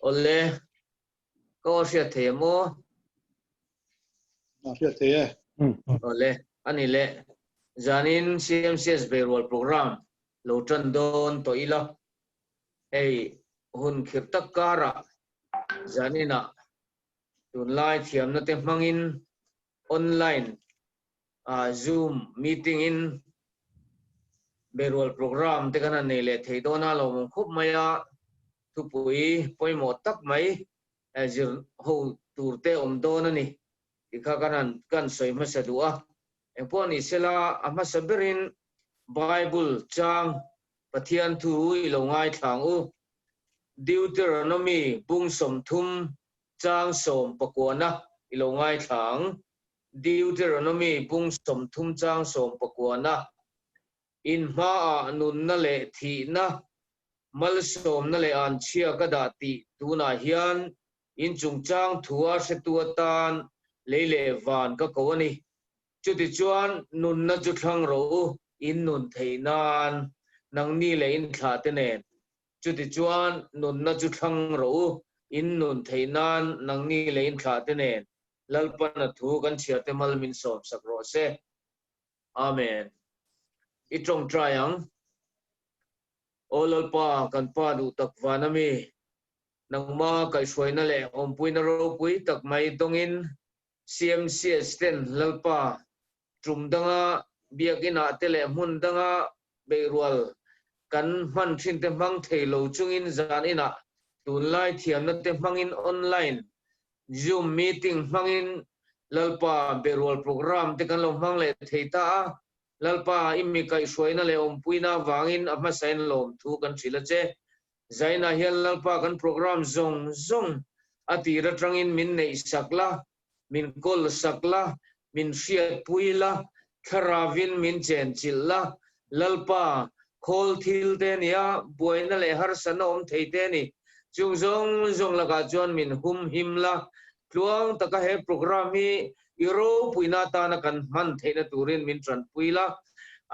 Awle, ka aw hriat thei em aw? A hriat thei e. Awle, ani le. Zanin CMCS Beirual program lo tan dawn tawh ila. Hei hun khirh tak karah zaninah tunlai thiamna te hmangin online Zoom meeting in Beirual program te kan han nei leh thei dawn a, lawmawm khawp mai a, thupui pawimawh tak mai zir ho tur te awm dawn a ni tih kha kan han kan sawi hmasa duh a. Engpawh ni sela a hmasa berin Bible chang Pathian thu i lo ngaithla ang u. Deuteronomy bung 30 chang 19 i lo ngaithla ang. Deuteronomy bung 30 chang 19, In hmaah nunna leh thihna, malsawmna leh anchhia ka dah tih tunah hian in chungchang thua hretu atan lei leh van ka ko a ni. Chutichuan nunna chu thlang rawh u, in nun theih nan, nangni leh in thlahte nen. Chutichuan nunna chu thlang rawh u, in nun theih nan, nangni leh in thlahte nen. Lalpana thu kan chhiarte mal min sawmsak rawh se. Amen. I tawngtai ang. Aw Lalpa, kan Pa duh tak van ami, nangma kaihhruaina leh awmpuina ropui tak mai dawngin CMCS ten Lalpa tum danga biakinah te leh hmun danga beihrual kan hman thin te hmang thei lo chungin zan inah tunlai thiamna te hmangin online Zoom meeting hmangin Lalpa berual program te kan lo hmang leh thei ta a, Lalpa i mi kaihhruaina leh awmpuina avangin a hmasain lawmthu kan hrilh a che. Zainah hian Lalpa kan program zawng zawng a tir atangin min neih sak la, min kawl sak la, min hriatpui la, thlarauin min chenchilh la, Lalpa, khawl thil te nia, buaina leh harsatna awm thei te ni. Chung zawng zawng lakah chuan min humhim la, tluang taka he program hi i ropuina atana kan hman theihna turin min tanpui la.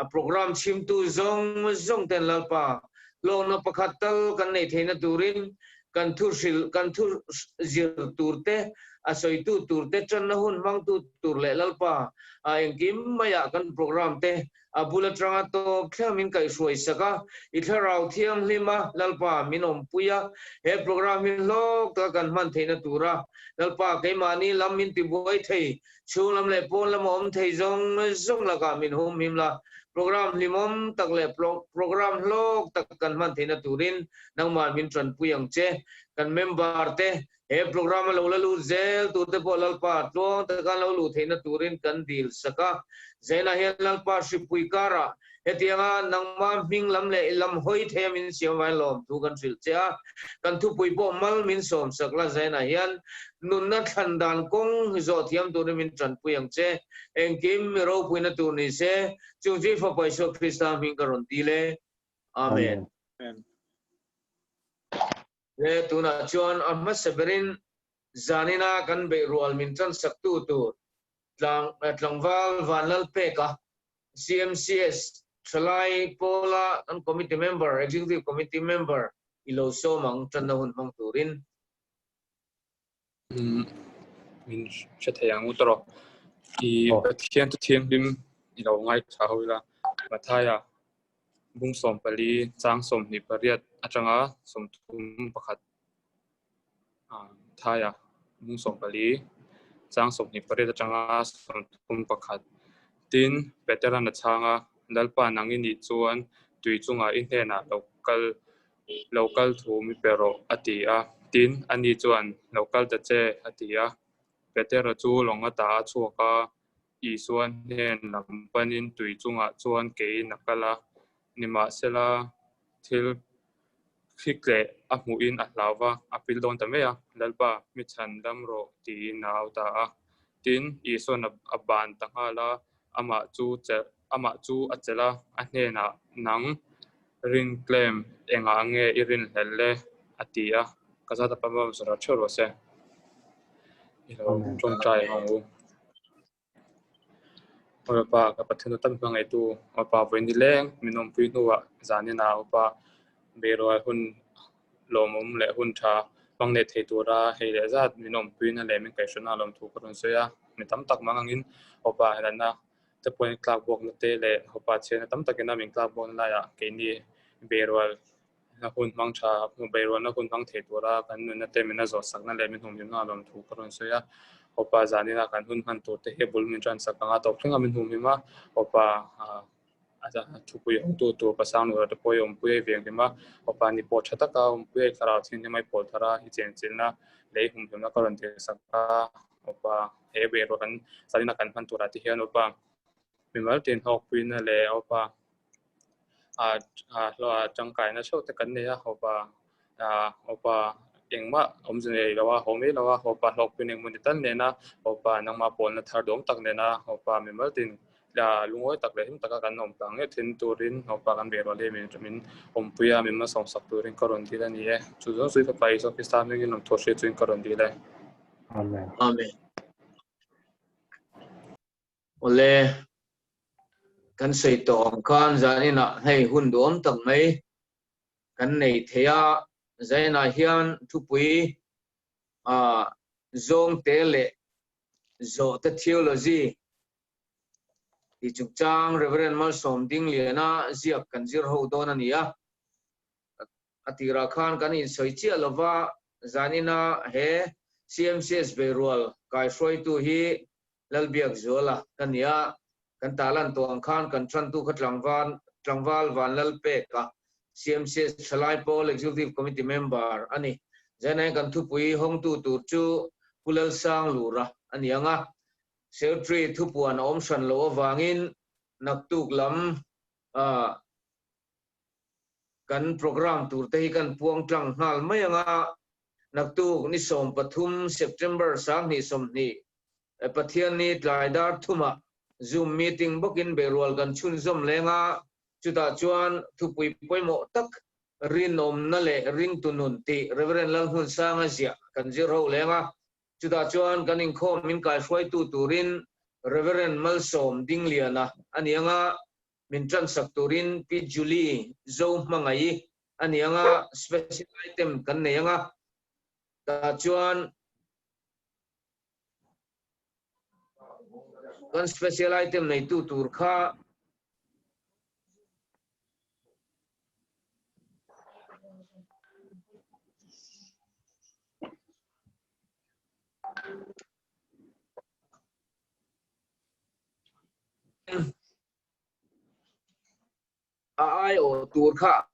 A program chhimtu zawng zawng ten Lalpa, hlawkna pakhat tal kan neih theihna turin kan thu hrilh, kan thu zir tur te, a sawitu tur te, tanna hun hmangtu tur leh Lalpa a engkim maiah kan program te a bul atanga tawp thleng min kaihhruai sak a, i thlarau thianghlim a Lalpa min awmpui a, he program hi hlawk taka kan hman theihna tura Lalpa keimahni lam min tibuai thei, chhung lam leh pawn lama awm thei zawng zawng lakah min humhim la, program hlimawm tak leh program hlawk tak kan hman theihna turin nangmah min tanpui ang che. Kan member te he program a lo la lut zel tur te pawh Lalpa tluang taka an lo luh theihna turin kan dil sak a. Zainah hian Lalpa hripui karah hetianga nangmah hming lam leh i lam hawi thei a min siam avangin lawmthu kan hrilh che a. Kan thupui pawh mal min sawm sak la Zainah hian nunna thlan dan kawng hi zawh thiam turin min tanpui ang che. Engkim mi ropuina tur ni se, chung chu i Fapa Isua Krista hming ka rawn dil e. Amen. Amen. Le tunah chuan a hmasa berin zanina kan beih rual min tansaktu tur tlang tlangval Vanlalpeka, CMCS Thalai Pawla kan committee member, Executive Committee member i lo sawm ang tanna hun hmang turin. Min hre thei ang u tawh. I Pathian chu thianghlim i lo ngaithla ho ila. Mathaia bung 14 chang 28 atanga 31 Mathaia bung 14 chang 28 atanga 31 Tin, Petera'n a chhang a, Lalpa nang i nih chuan tui chungah i hnenah lo kal Lo kal thu mi pe rawh, a ti a. Tin, ani chuan, Lo kal ta che, a ti a. Petera chu lawng ata a chhuak a, Isua hnen lam panin tui chungah chuan keiin a kal a. Nimahsela, thil hrikleh a hmuhin a hlau va, a pil dawn ta mai a, Lalpa, mi chhan dam rawh, tiin a au ta a. Tin, Isua'n a ban ta nghal a, amah chu chelh amah chu a chelh a, a hnenah, Nang rin claim engah nge i rinhlelh le? a ti a, ka zat a pam a, zara theuh rawh se. I lo tawngtai ang u. Aw Pa, ka Pathian tam hmangaihtu, Aw Pa, vawi ni leng min awmpui hnuah zanin ah Aw Pa, beirual hun lawmawm leh hun tha hmang leh thei tura hei leh zat min awmpuina leh min kaihhruaina lawmthu ka rawn sawi a. Mi tam tak mang angin Hopa natna te pawhin tlak buakna te leh Hopa chhiatna tam takin a min tlak buakna laiah keini beirual na hun hmang tha beirualna hun hmang thei tura kan nunna te min a zawh sakna leh min humhimna lawmthu ka rawn sawi a. Hopa zanina kan hun hman tur te hi bul min tan sak anga tawp thleng a min humhim a. Hopa thupui awmtu tur pasang lura te pawh i awmpui a i venghim a. Hopa ni pawh tha taka awmpui a i thlarau thianghlim a i pawl thar a i chenchilhna leh i humhimna ka rawn tir sak a. Hopa he beirual kan zanina kan hman turah te hian Hopa mimal tin hlawkpuina leh Hopa tangkaina theuh te kan nei a, hopa hopa engmah awmze nei lo a, haw mai lo a, hopa hlawkpui engmaw ni tal nena hopa nangmah pawlna thar duam tak nena hopa mimal tin lungawi tak leh hlim taka kan awm tlang ngei thin turin hopa kan beh rual hi min awmpui a, min hmasawmsak turin ka rawn dil a ni e. Chu zawng chu i fapa Isua Krista hmingin lawmthu hriat chuin ka rawn dil e. Amen. Amen. Awle, kan sawi tawh ang khan zaninah hei hun duhawm tak mai kan nei thei a, zainah hian thupui zawngte leh zawhte theology tih chungchang Rev. Malsawm Dingliana ziak kan zir ho dawn a ni a. A tirah khan kan insawi chiah lova, zanina he CMCS beirual kaihruaitu hi Lalbiakzuala ka ni a, kan tahlan tawh ang khan kan tantu kha tlangval tlangval Vanlalpeka, CMCS Thalai Pawl Executive Committee member a ni. Zainain kan thupui hawngtu tur chu Pu Lalsanglura a ni ang a, Secretary thupuan a awm hran loh avangin naktuk lam Kan program tur te hi kan puang tlang nghal mai ang a, naktuk ni 13 September 2020 Pathianni tlai dar thumah Zoom meeting bawkin beirual kan chhunzawm leng a, chutah chuan thupui pawimawh tak rinawmna leh ringtu nun tih Rev. Lalhmunsanga ziah kan zir ho leng a, chutah chuan kan inkhawm min kaihruaitu turin Rev. Malsawm Dingliana a ni ang a, Min ṭansak turin Pi Julie Zo hmangaih a ni ang a, special item kan nei ang a, tah chuan kan special item neitu tur kha A aiawh tur kha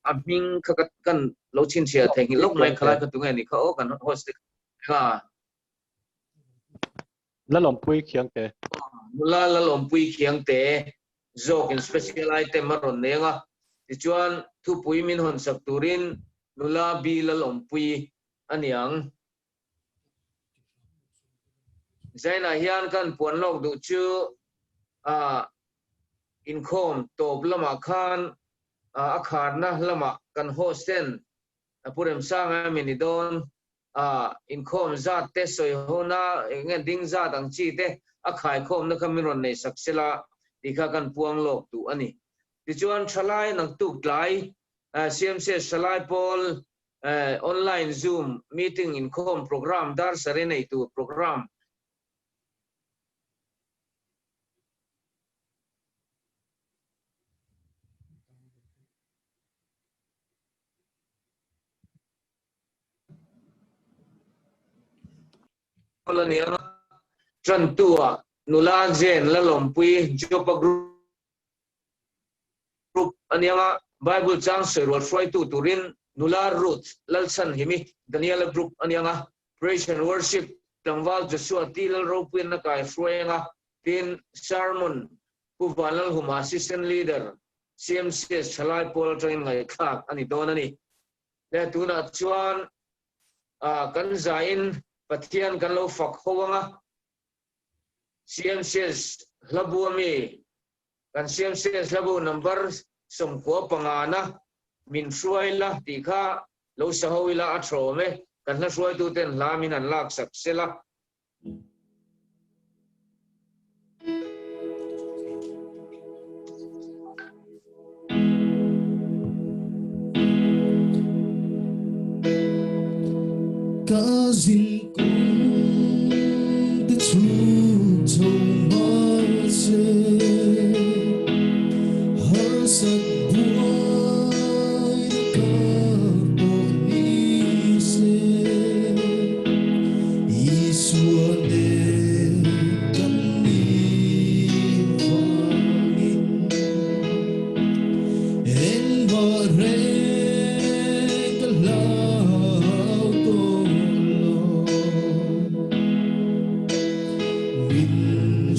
a hming kha ka kan lo chhinchhiah theihnghilh lawk mai khalai kha tunge ni kha aw kan host te kha. Lalawmpui Khiangte. Nula Lalawmpui Khiangte zawk in special item a rawn nei anga tichuan thupui min hawn sak turin Nula B Lalawmpui a ni ang. Zainah hian kan puan lawk duh chu inkhawm tawp lamah khan a kharna lamah kan host ten Pu Remsanga emaw ni dawn inkhawm zat te sawi hona eng nge ding zat ang chi te a khaikhawmna kha min rawn nei sak sela tih kha kan puang lawk duh a ni. Tichuan thalai naktuk tlai CMCS thalai pawl Online Zoom meeting inkhawm program dar sarih nei tur program. A ni a, Tantu ah nula Jane Lalawmpui Jopa Group a ni anga Bible chang sawi rual hruaitu turin nula Ruth Lalchhanhimi Daniela Group a ni anga Praise and Worship tlangval Joshua T Lalropuian a kai hruai anga tin Sermon Pu Vanlalhuma Assistant Leader CMCS Thalai Pawl atangin ngaihthlak a ni dawn a ni. Le tunah chuan kan zain Pathian kan lo fak ho anga CMCS hlabu ami Kan CMCS hlabu number 95 na min hruai la tih kha lo sa ho ila a tha awm e, kan hla hruaituten hla min han lak sak sela.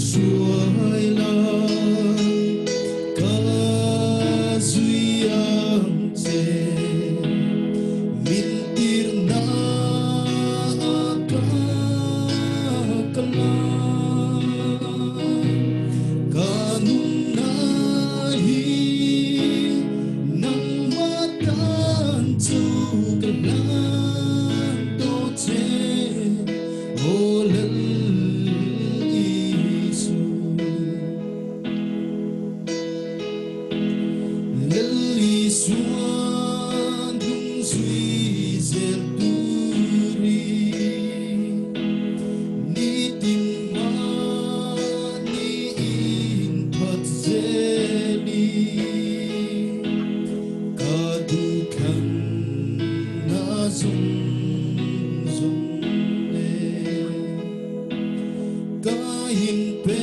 hruai la, ka zui ang che. Min tirhna a ka kal a, ka nunna hi nangmah tan chu ka hlan tawh che. Aw Lal Isu. Lal Isuan hnung zui zel turin nitin mahni inphat zelin ka duhthlan na zawng zawng nen ka inpe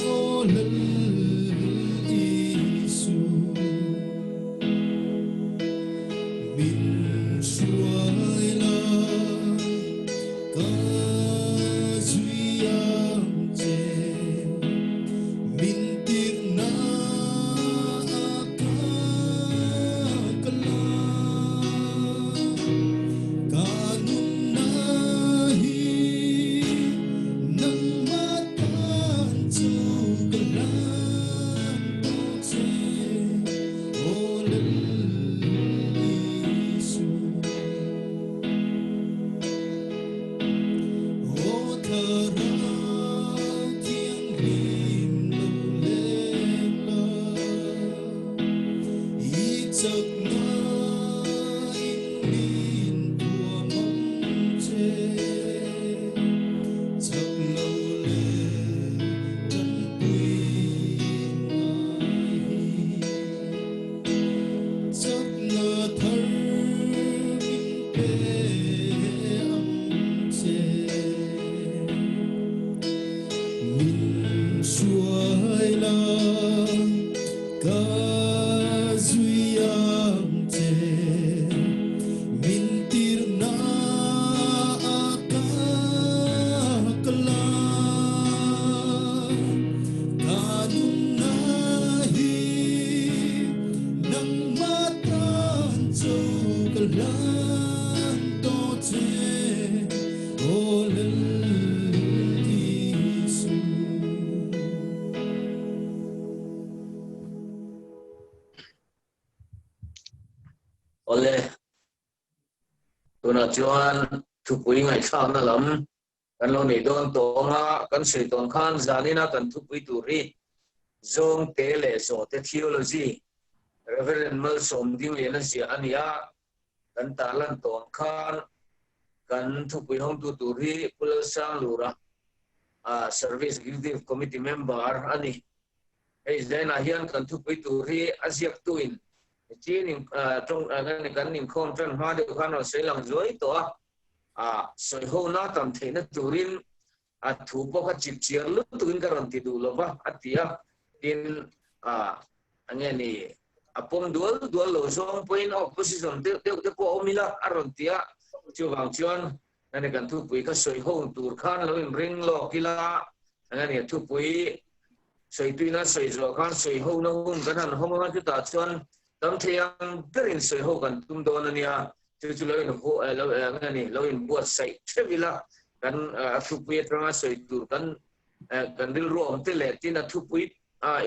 aw Lal Isu. Min hruai la ka zui ang che, min tirhna a ka kal a. Ka nunna hi nangmah tan chu ka hlan tawh che, aw Lal Isu. Aw Thlarau Thianghlim lo leng la. I chakna in min thuam ang che, chak lo leh tanpui ngai hi. Chakna thar min pe ang che. Min hruai la ka zui ang che, min tirhna a ka kal a, ka nunna hi nangmah tan chu ka hlan tawh che. Aw Lal Isu. Awle, tunah chuan thupui ngaihthlakna lam kan lo nei dawn tawng a, kan sawi tawn khan zanina kan thupui tur hi Zawngte leh Zawhte Theology, Reverend Malsawm Dingliana ziah a ni a, kan tarlan tawn khan kan thupui hawngtu tur hi Pu Lalsanglura, Service Executive Committee member a ni. Hei zainah hian kan thupui tur hi a ziaktuin chin tawng kan inkhawm tan hma deuh khan rawn sawi lang zuai tawh a, sawi hona tam theihna turin a thu pawh kha chip chiar lutukin ka rawn ti duh lo va a ti a, tin enge ni a pawm dual dual lo zawng pawhin opposition deuh deuh te pawh a awm ila a rawn ti a, chuvang chuan enge kan thupui kha sawi ho tur khan lo inring lawk ila enge ni thupui sawi tuina sawi zawh khan sawi ho na hun kan han hawng anga chutah chuan tam thei ang berin sawi ho kan tum dawn a nia. Chu chu lo in lo eng ni lo in buatsaih theuh ila kan a thupui atanga sawi tur kan kan rilru awm te leh tin a thupui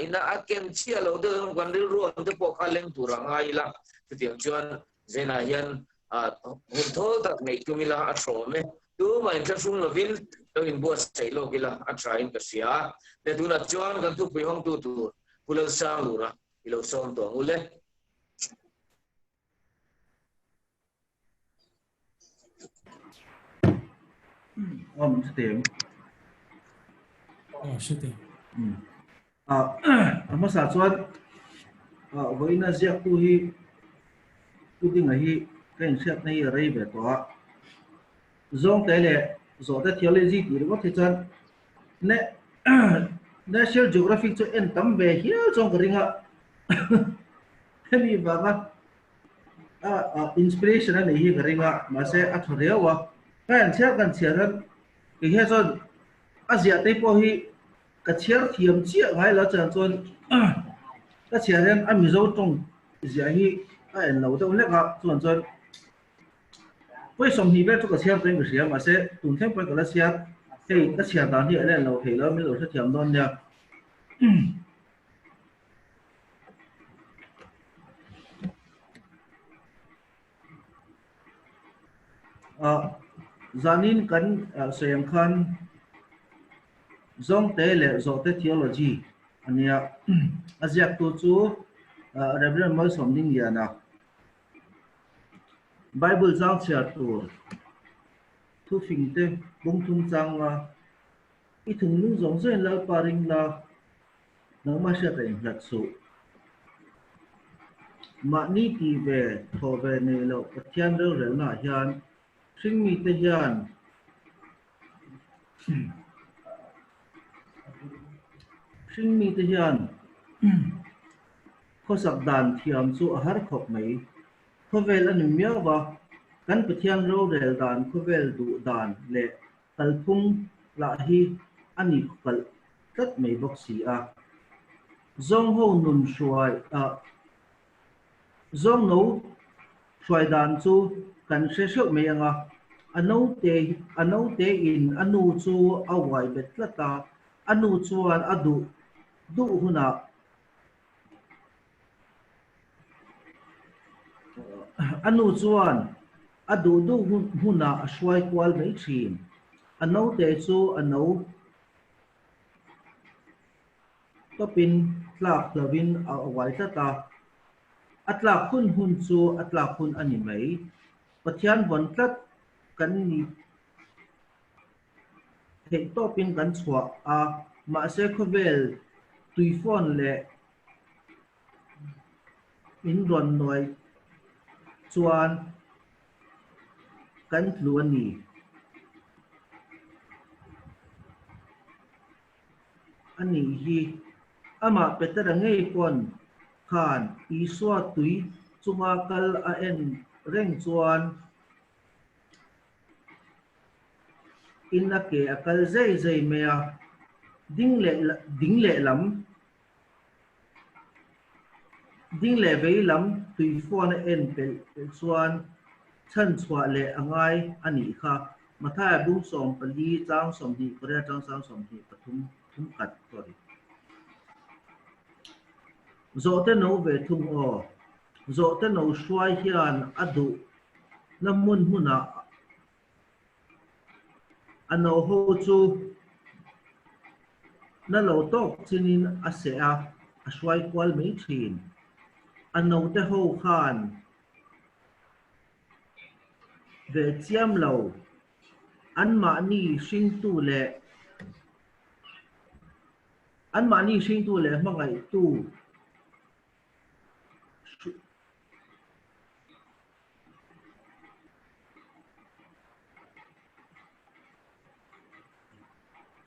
ina a ken chiah lo deuh emaw kan rilru awm te pawh kha leng tur a ngai ila chutiang chuan Zenah hian hun thawl tak neih tum ila a hrawm e. Tumah inthlahrung lovin lo in buatsaih lawk ila a tha in ka hria. Le tunah chuan kan thupui hawngtu tur Pu Lalsanglura i lo sawm tawh ang u le. Awm hre teh ang. Aw hre teh. A hmasa chuan vawiina ziaktu hi Pu Dinga hi ka inhriatna hi a rei ve tawh a. Zawngte leh Zawhte Theology tih ringawt hi chuan National Geographic chu en tam ve hial chuan ka ring a. Hemi vanga inspiration a nei hi ka ring a, mahse a tha riau a. Ka en chhiar kan chhiar hian kei hian chuan A ziah te pawh hi ka chhiar thiam chiah ngai lo chuan chuan ka chhiar hian a Mizo tawng ziah hi a en lo deuh hlek a, chuan chuan pawi 20 vel chu ka chhiar tawhin ka hria mahse tun thleng pawhin ka la chhiar hei ka chhiar dan hi a la en lo thei lo min lo hrethiam dawn nia. Zanin kan sawi ang khan Zawngte leh Zawhte Theology a nia. A ziaktu chu Rev. Malsawmdingliana. Bible chang chhiar tur thufingte bungthum changa i thunglung zawng zawngin Lalpa ring la. Nangmah hriat a inhlat suh. Mahni tih ve, thawh ve neih loh Pathian rorelnaah hian hringmite hian hringmite hian khawsak dan thiam chu a har khawp mai. Khawvel a ni miau va, kan Pathian rorel dan khawvel duh dan leh Kalphung lah hi a ni kalh tlat mai bawk si a. Zawng ho nun hruai ah Zawng no hruai dan chu kan hre hreuh mai ang a, a naute a naute in a nu chu a uai bet tlat a, a nu chuan a duh duh hunah A nu chuan a duh duh hmunah a hruai kual mai thin. A naute chu a no tawpin tlak hlovin a uai tlat a, a tlak hun hun chu a tlak hun a ni mai. Pathian vawn tlat kan ni theih tawpin kan chhuah a, mahse khawvel tuifawn leh In rawn nuai chuan kan tlu a ni. A nih hi, amah Petera ngei pawn khan Isua tui chunga kal a en reng chuan in a ke a kal zai zai mai a, ding leh ding lehlam Ding leh vei lam tui phone a en pelh pelh chuan chhan chhuah leh a ngai a nih kha. Mathaia bung 14 chang 28 atang chang 23 thum khat sorry. Zawhte no ve thung aw. Zawhte no hruai hian a duh na hmun hmunah A no ho chu na lo tawk chinin a seh a, a hruai kual mai thin. A note ho khan ve chiam lo, anmahni hringtu leh anmahni hringtu leh hmangaihtu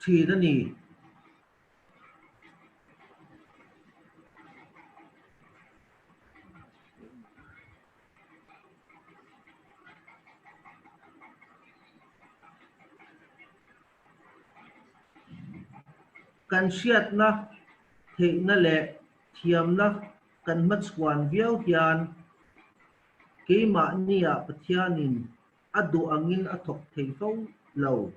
Thin a ni. Kan hriatna theihna leh thiamna kan hmachhuan viau hian keimahniah Pathianin a duh angin a thawk thei fo lo.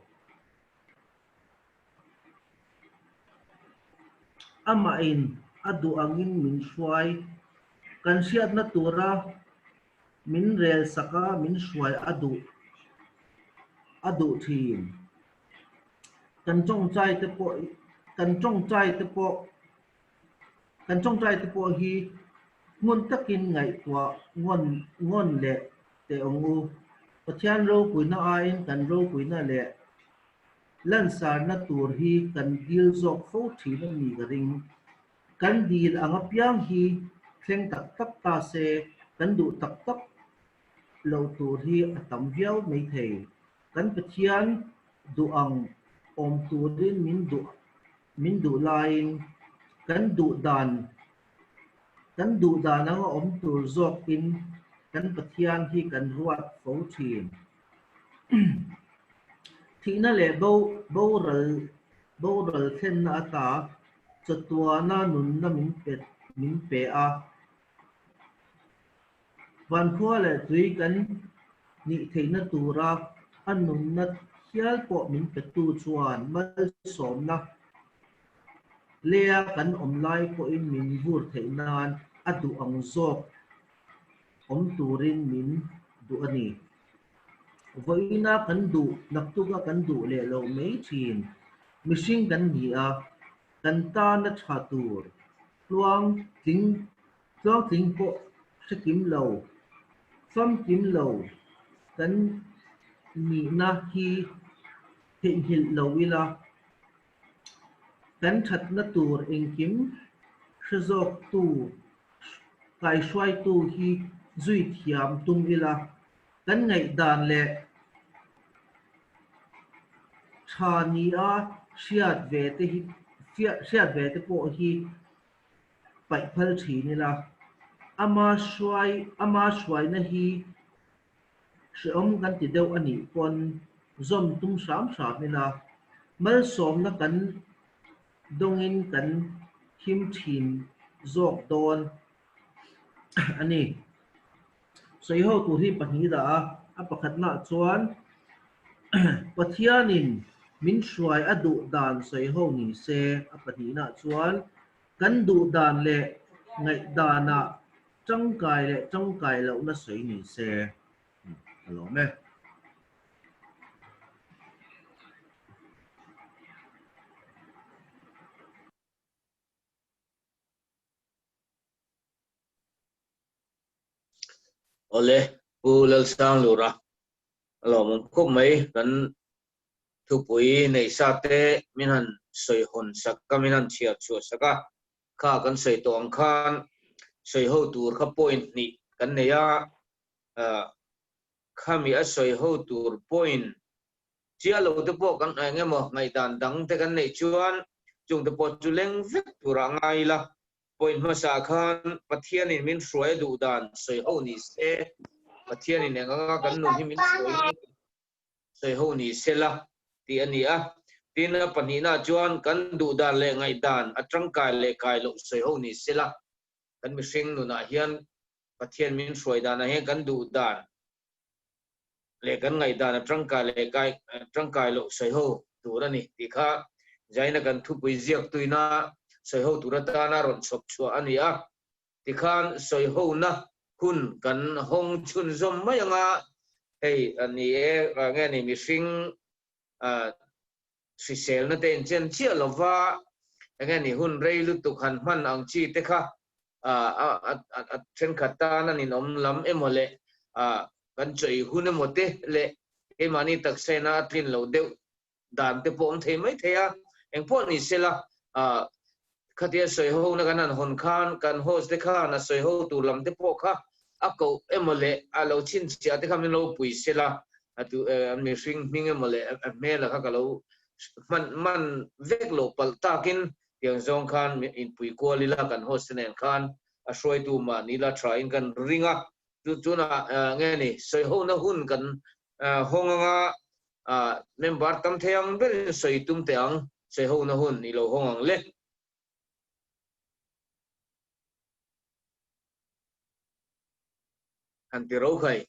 Amahin a duh angin min hruai. Kan hriatna tura min rel saka min hruai a duh a duh thin. Kan tawngtai te pawh kan tawngtai te pawh Kan tawngtai te pawh hi ngun takin ngaihtuah ngawn ngawn leh teh ang u. Pathian ropuina aiin kan ropuina leh lansarna tur hi kan dil zawk fo thin a ni ka ring. Kan dil ang apiang hi thleng tak tak ta se kan duh tak tak loh tur hi a tam viau maithei. Kan Pathian duh ang awm turin min duh Min duh laiin kan duh dan kan duh dan anga awm tur zawkin kan Pathian hi kan ruat fo thin. Thihna leh bo boral. Boral thlenna ata chatuana nunna min pe min pe a. Vankhua leh tui kan nih theihna tura a nunna hial pawh min petu chuan malsawmna leia kan awm lai pawhin min vur theih nan a duh ang zawk awm turin min duh a ni. Vawiina kan duh, naktuka kan duh leh loh mai thin. Mihring kan ni a, kan tana tha tur tluang tling tluang tling pawh hre kim lo, famkim lo kan nihna hi theihnghilh lo ila, kan thatna tur engkim hre zawktu kaihruaitu hi zui thiam tum ila, kan ngaihdan leh tha nia hriat ve te hi hriat ve te pawh hi paih phal thin ila, ama hruai ama hruaina hi hrehawm kan ti deuh a nih pawn zawm tum hram hram ila, malsawmna kan dawngin kan him thin zawk dawn a ni. Sawi ho tur hi pahnih dah a, a pakhatnaah chuan Pathianin min hruai a duh dan sawi ho ni se, a pahnihnaah chuan kan duh dan leh ngaihdanah tangkai leh tangkai lohna sawi ni se. Ka lawm e. Awle, Pu Lalsanglura, a lawmawm khawp mai. Kan thupui neih sa te min han sawi hawn sak a, min han chhiar chhuah sak a. Kha kan sawi tawh ang khan sawi ho tur kha point hnih kan nei a, khami a sawi ho tur point chiah lo te pawh kan eng emaw ngaihdan dang te kan neih chuan chung te pawh chu leng vek turah ngai ila. Point hmasa khan Pathianin min hruai a duh dan sawi ho ni se, Pathianin eng anga kan nun hi min hruai sawi ho ni se la tih a ni a. Tin, a pahnihna chuan kan duh dan leh ngaihdan a tangkai leh kai loh sawi ho ni se la, kan mihring nunah hian Pathian min hruai danah hian kan duh dan leh kan ngaihdan a tangkai leh kai tangkai loh sawi ho tur a ni tih kha Jaina kan thupui ziak tuina sawi ho tur atana rawn chhawp chhuah a ni a. Tikhan sawi hona hun kan hawng chhunzawm mai anga hei a ni e, nge ni mihring hriselna te inchen chiah lova enge ni hun rei lutuk han hman ang chi te kha a thenkhat tan a ninawm lam emaw leh kan chawi hun emaw te leh keimahni taksaina a tlin lo deuh dan te pawh awm thei mai thei a, engpawh ni sela khatia sawi ho na kan han hawn khan kan host te khan a sawi ho tur lam te pawh kha a koh emaw leh a lo chhinchhiah te kha min lo pui sela a tu mihring hming emaw leh a hmel a kha ka lo hman man vek loh palh takin tiang zawng khan inpui kual ila kan host te nen khan a hruaitu mahni la tha in kan ring a, chu tunah nge ni sawi hona hun kan hawng anga member tam thei ang berin sawi tum teh ang, sawi hona hun i lo hawng ang le. Han ti ro khai.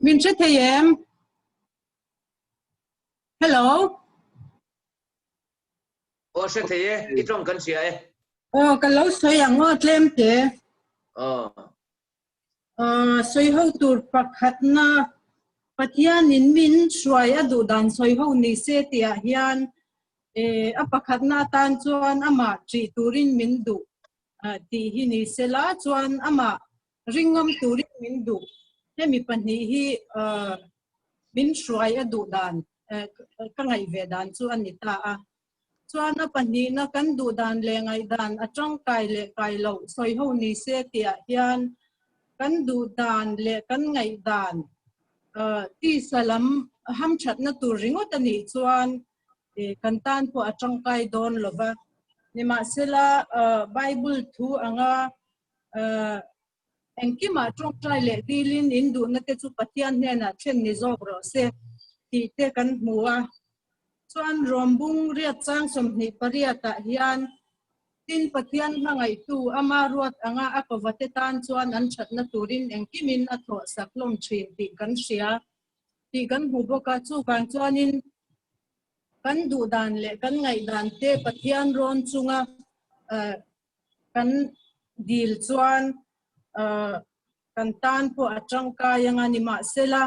Min hre thei em? Hello. Aw hre thei e, i tawng kan hria e. Aw ka lo sawi ang aw tlem te. Aw. Sawi ho tur pakhatna Pathianin min hruai a duh dan sawi ho ni se tihah hian a pakhatna atan chuan amah ṭih turin min duh tih hi ni sela chuan amah ringawm turin min duh. Hemi pahnih hi min hruai a duh dan ka ngaih ve dan chu a ni ta a. Chuan a pahnihna kan duh dan leh ngaihdan a tangkai leh kai loh sawi ho ni se tihah hian kan duh dan leh kan ngaihdan tisa lam hamthatna tur ringawt a nih chuan kan tan pawh a tangkai dawn lo va. Nimahsela Bible thu anga. Engkimah tawngtai leh dilin in duhna te chu Pathian hnenah thlen ni zawk rawh se tih te kan hmu a. Chuan Rawmbung riat chang 28 ah hian Tin, Pathian hmangaihtu ama ruat anga a kovate tan chuan an thatna turin engkimin a thawhsak hlawm thin tih kan hria tih kan hmu bawk a. Chuvang chuanin kan duhdan leh kan ngaihdan te Pathian rawn chunga kan dil chuan kan tan pawh a tangkai anga nimahsela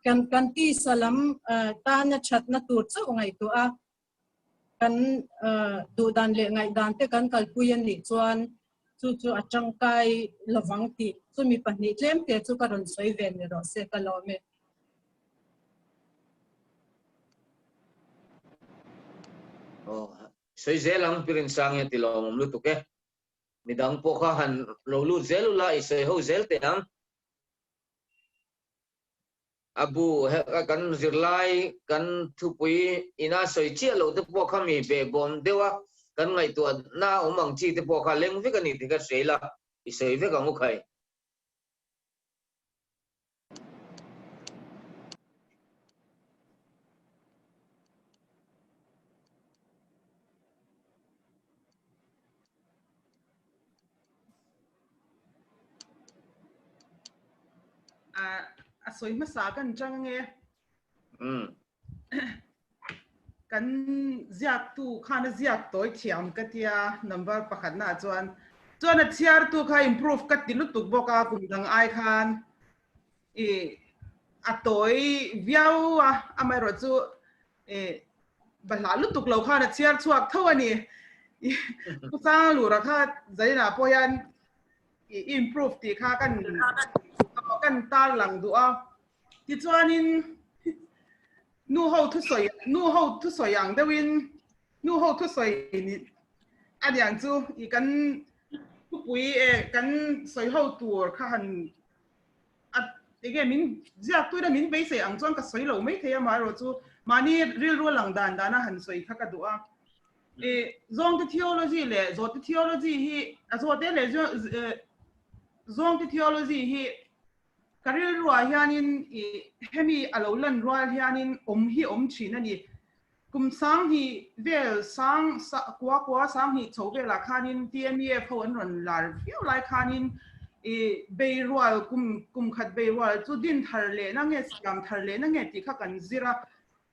kan kan tisa lam tana thatna tur chauh ngaihtuah a. Kan duhdan leh ngaihdan te kan kalpui a nih chuan chu chu a tangkai lovang tih chumi 2 tlem te chu ka rawn sawi ve ni rawh se ka lawm e. Aw, sawi zel ang Pirin Sang hian ti lawmawm lutuk e. Midang pawh kha han lo lut zel ula i sawi ho zel teh ang. A bu kan zirlai kan thupui ina sawi chiah loh te pawh kha mi behbawm deuh a, kan ngaihtuahna awm ang chi te pawh kha leng vek a ni tih kha hria ila, i sawi vek ang u khai. A sawi hmasa kan chang ange. Kan ziaktu khan a ziak tawi thiam ka tia number pakhat na chuan chuan a chhiartu kha improve ka ti lutuk bawk a kum dang ai khan i a tawi viau a amaherawh chu e bahla lutuk lo khan a chhiar chhuak tho a ni. Pu Sanglura kha zainah pawh hian i improve tih kha kan kan tar lang duh a. Tichuanin nu ho thu sawi nu ho thu sawi ang deuhin nu ho thu sawi ni a niang chu i kan thupui e kan sawi ho tur kha han a enge min ziak tuina min beisei ang chuan ka sawi lo mai thei a amaherawh chu mahni rilru lang dan dana han sawi kha ka duh a. E zawngte theology leh zawhte theology hi a zawhte leh zawngte theology hi ka rilruah hianin i hemi a lo lan rual hianin awm hi awm thin a ni. Kum sang hi vel sang kua kua sang hi chho velah khanin TMEF ho an rawn lar viau lai khanin i beirual kum kum khat beirual chu din thar leh na nge siam thar leh na nge tih kha kan zir a.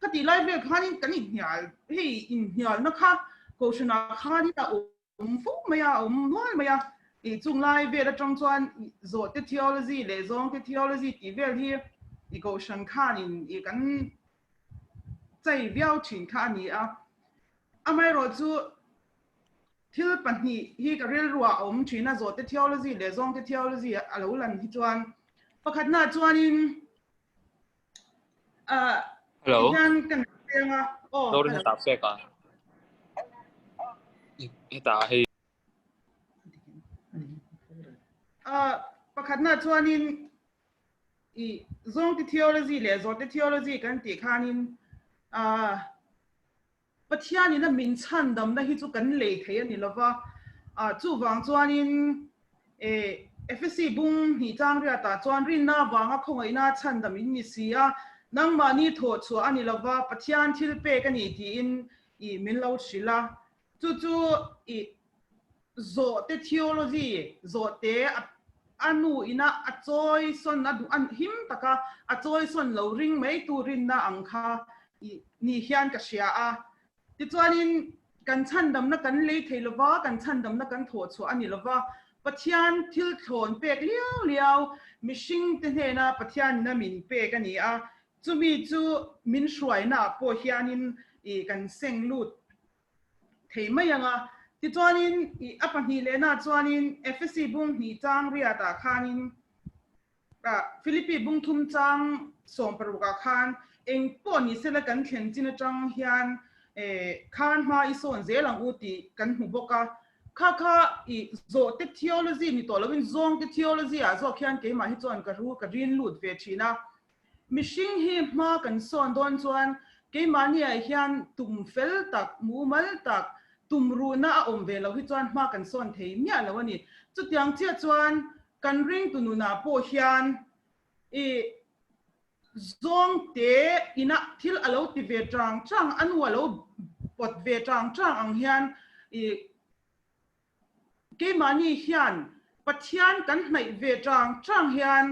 Ka tih lai vel khanin kan inhnial hei inhnialna kha kohhranah khanin a awm fo mai a, a awm nual mai a. I chung lai vel atang chuan zawhte theology leh zawngte theology tih vel hi i kohhran khanin i kan chei viau thin kha a ni a. Amaherawh chu thil 2 hi ka rilruah a awm thin a, zawhte theology leh zawngte theology a lo lan hi chuan pakhatna chuanin Hello. Hian kan piang a. Oh, Lorin heta pek a. Heta hei. Pakhatna chuanin i zawngte theology leh zawhte theology kan tih khanin Pathian in a min chhan damna hi chu kan lei thei a ni lova. Chuvang chuanin e Efesi bung hnih chang riatah chuan rinna vanga khawngaihna chhan dam in ni si a, nangmahni thawh chhuah a ni lova, Pathian thil pek a ni tiin i min lo hrilh a. Chu chu i zawhte theology, zawhte a nu ina a chawi sawn a duh a him taka a chawi sawn lo ring mai tu rinna ang kha i ni hian ka hria a. Tichuanin kan chhandamna kan lei thei lova, kan chhandamna kan thawh chhuah a ni lova, Pathian thil thlawn pek liau liau mihring te hnena Pathian ina min pek a ni a. Chumi chu min hruaina pawh hianin i kan seng lut thei mai anga. Tichuanin i a 2 lehna chuanin Efesi bung hnih chang riatah khanin Philippi bung thum chang 16 ah khan eng pawh ni sela kan thlen chin atang hian khan hma i sawn zel ang u tih kan hmu bawk a. Kha kha i zawhte theology ni tawh lovin zawngte theology ah zawk hian keimah hi chuan ka ru ka rin lut ve thin a. Mihring hi hma kan sawn dawn chuan keimahni ah hian tum fel tak, mumal tak, tum ruhna a awm ve lo hi chuan hma kan sawn thei miah lo a ni. Chutiang chiah chuan. Kan ringtu nunah pawh hian i zawng te ina thil a lo ti ve chang chang, a nu a lo pawt ve chang chang ang hian i keimahni hian Pathian kan hnaih ve chang chang hian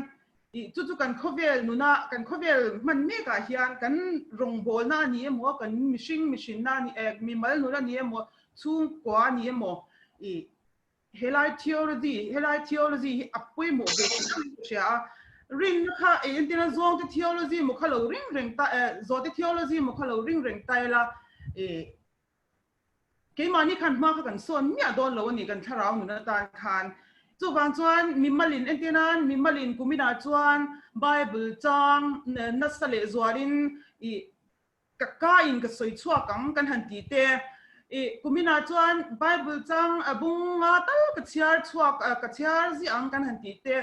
i chu chu kan khawvel nuna kan khawvel hman mekah hian kan rawngbawlna a ni emaw, kan mihring mihrinna a ni eh mimal nun a ni emaw, chhungkua a ni emaw i Helai theology, helai theology hi a pawimawh ve tih ka hria a. Rinna kha ei entirna zawngte theology maw kha lo ring reng ta eh zawhte theology maw kha lo ring reng ta ila eh keimahni khan hma kha kan sawn miah dawn lo a ni kan thlarau nun atan khan. Chuvang chuan mimalin entirnan mimalin kuminah chuan Bible chang nasa leh zualin ih Ka ka in ka sawi chhuak ang kan han ti te. I kuminah chuan Bible chang a bung nga tal ka chhiar chhuak ka chhiar ziah ang kan han ti te.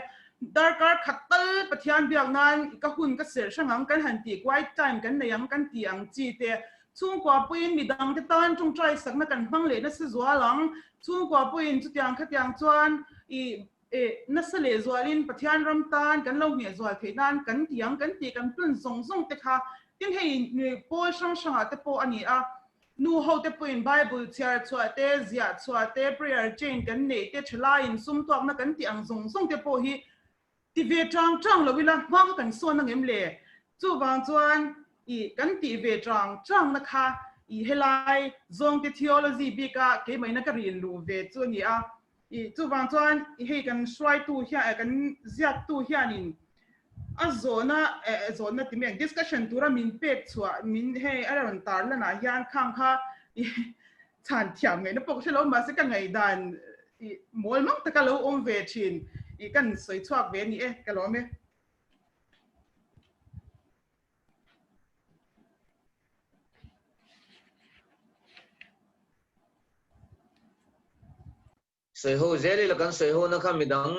Darkar khat tal Pathian biak nan ka hun ka serh hrang ang kan han ti quiet time kan nei ang kan ti ang chi te. Chhungkua puiin midang te tan tawngtai sakna kan hmang leh nasa zual ang. Chhungkua puiin chutiang khatiang chuan i E, nasa leh zualin Pathian ram tan kan lo ngheh zual theih nan kan ti ang kan tih kan plan zawng zawng te kha tin hei pawl hrang hrangah te pawh a ni a, nu ho te pawhin Bible chhiar chhuah te, ziah chhuah te, prayer chain kan neih te, thalaiin sum tuakna kan tih ang zawng zawng te pawh hi ti ve chang chang lo ila hma kha kan sawn ang em le? Chuvang chuan i kan tih ve chang changna kha i helai zawngte theology bika keimahina ka rin luh ve chu a ni a. I chuvang chuan hei kan hruaitu hian kan ziaktu hianin a zawhna eh zawhna ti mai discussion tura min pek chhuah min hei a rawn tar lanah hian khang kha i chhan thiam ngaihna pawh ka hre lo mahse ka ngaihdan i mawl mang taka lo awm ve thin i kan sawi chhuak ve a ni e ka lawm e. Sawi ho zel ila kan sawi ho na kha midang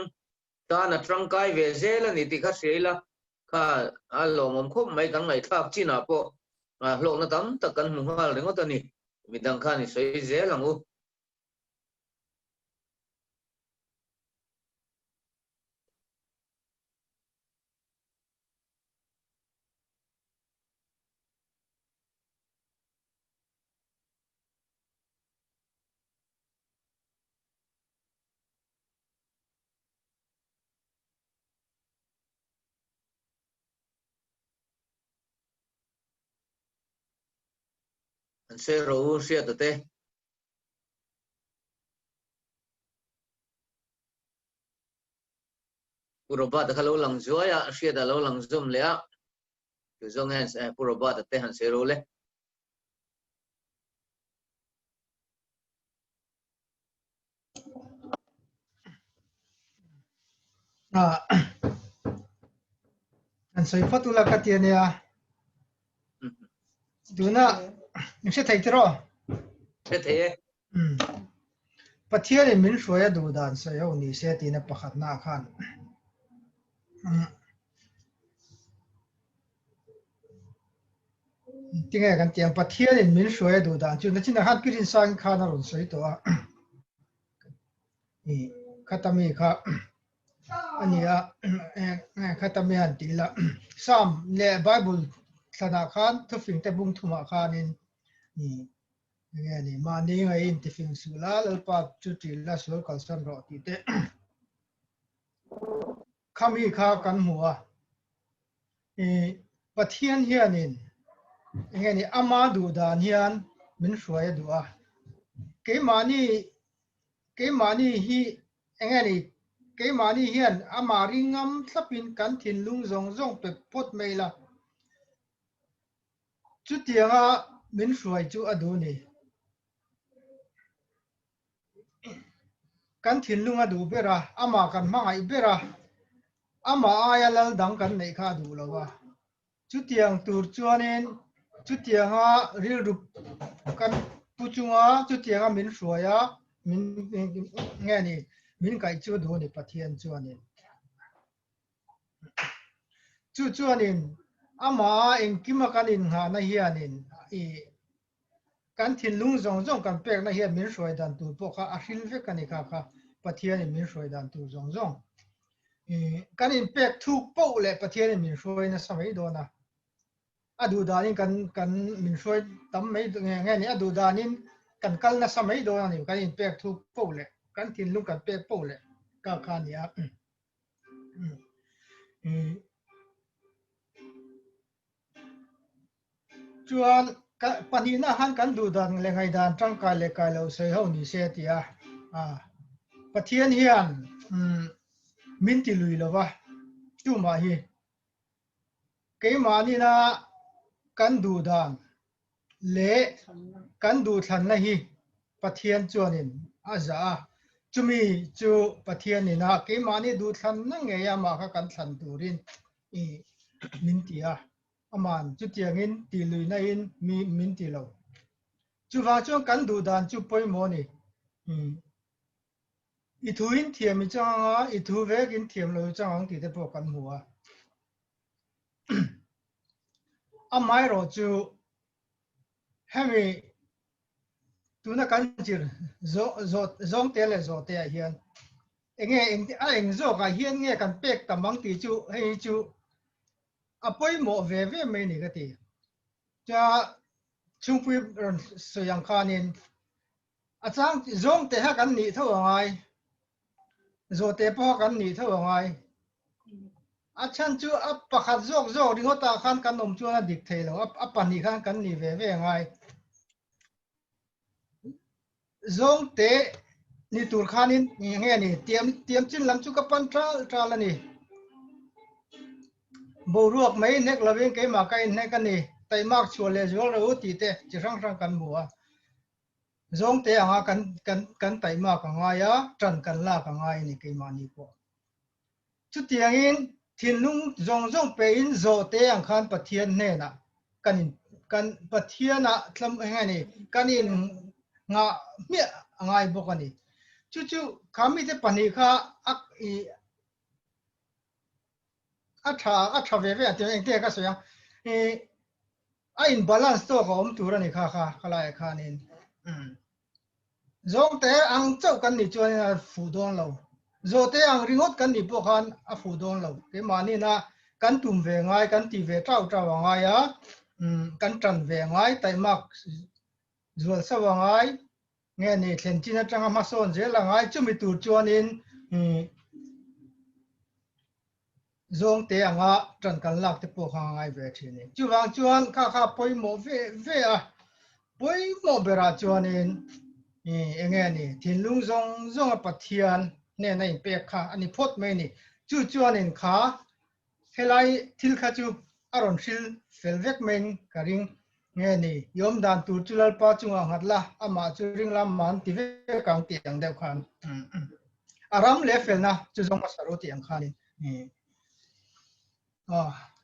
tan a tangkai ve zel a ni tih kha hria ila kha a lawmawm khawp mai kan ngaihthlak chinah pawh hlawkna tam tak kan hmu nghal ringawt a ni midang khan i sawi zel ang u. An sawi ro u hriat a te. Pu Robert-a kha lo lang zuai a, hriat a lo lang zawm leh a. Chu zawng hian Pu Robert-a te han sawi ro le. An sawi phawt ula ka ti ania. Tuna in hre thei tiraw? Hre thei e. Pathianin min hruai a duh dan sawi ho ni se tina pakhatna khan. Tinge kan ti ang Pathianin min hruai a duh dan chu nachinah khan Pirin Sangin khan a rawn sawi tawh a. I khatami kha a ni a khatami han ti ila Psalm leh Bible thlanah khan thufing te bung thumah khanin i enge ni mahni ngaiin tifing suh la Lalpa chu ṭil la sual kalsan rawh tih te khami kha kan hmu a. I Pathian hianin enge ni ama duh dan hian min hruai a duh a. Keimahni keimahni hi enge ni keimahni hian ama ringam thlapin kan thinlung zawng zawng pe phawt mai la. Chutianga min hruai chu a duh ni. Kan thinlung a duh ber a, amah kan hmangaih ber a, amah aia lal dang kan neih kha a duh lo a. Chutiang tur chuanin chutianga rilru kan pu chunga chutianga min hruai a, min nge ni min kaih chu duh a ni Pathian chuanin. Chu chuanin amah engkima kan innghahna hianin i Kan thinlung zawng zawng kan pekna hian min hruai dan tur pawh kha a hril vek a ni kha kha Pathianin min hruai dan tur zawng zawng. Kan inpek thuk poh leh Pathianin min hruai nasa mai dawn a. A duh danin kan kan min hruai tam mai nge nge ni a duh danin kan kal nasa mai dawn a ni kan inpek thuk poh leh kan thinlung kan pek poh leh ka kha a ni a. Chuan pahnihna khan kan duh dan leh ngaihdan tangkai leh kai lo sawi ho ni se a ti a. Pathian hian min ti lui lo va, tumah hi keimah nina kan duh dan leh kan duhthlanna hi Pathian chuanin a zah a. Chumi chu Pathianina keimahni duhthlanna ngei amah kha kan thlan turin i min ti a. Aman chutiangin tih luihna in mi min ti lo. Chuvang chuan kan duh dan chu pawimawh a ni. I thu in thiam i chang ang a, i thu vek in thiam lo i chang ang tih te pawh kan hmu a. Amaherawhchu hemi tuna kan zir zawngte leh zawhte ah hian enge a eng zawkah hian nge kan pek tam ang tih chu hei hi chu a pawimawh ve ve mai ni ka ti. Cha chhungpui rawn sawi ang khanin a chang zawngte kha kan nih tho a ngai, zawhte pawh kha kan nih tho a ngai. A chhan chu a pakhat zawk zawk ringawtah khan kan awm chuan a dik thei lo, a pahnih khan kan nih ve ve a ngai. Zawngte ni tur khanin nge ni tiam tiam chin lam chu ka pan ṭal ṭal a ni. Boruak mai hnek lovin keimah ka inhnek a ni, taihmak chhuah leh zual ro tih te chi hrang hrang kan hmu a. Zawngte anga kan kan kan taihmak a ngai a, ṭan kan lak a ngai a ni keimahni pawh. Chutiangin thinlung zawng zawng pein zawhte ang khan Pathian hnenah kan in kan Pathianah tlam eng nge ni kan in nghah hmiah a ngai bawk a ni. Chu chu kha mite pahnih kha a i a tha a tha ve ve a tih engte ka sawi ang i a in balance tawk a awm tur a ni kha kha khalaiah khanin. Zawngte ang chauh kan nih chuan a fuh dawn lo. Zawhte ang ringawt kan nih pawh khan a fuh dawn lo. Keimahniina kan tum ve ngai, kan tih ve tau tau a ngai a, kan tan ve a ngai, taihmak zual sauh a ngai, nge ni thlen chin atanga hmasawn zel a ngai. Chumi tur chuanin zawngte anga tan kan lak te pawh kha a ngai ve thin a ni. Chuvang chuan kha kha pawimawh ve ve a, pawimawh berah chuanin eng nge ni thinlung zawng zawnga Pathian hnena inpek kha a ni phawt mai a ni. Chu chuanin kha helai thil kha chu a rawn hril fel vek maiin ka ring nge ni. I awm dan tur chu Lalpa chungah nghat la, amah chu ring lam man ti vek ang tih ang deuh khan a ram leh felna chu zawng hmasa ru tih ang khanin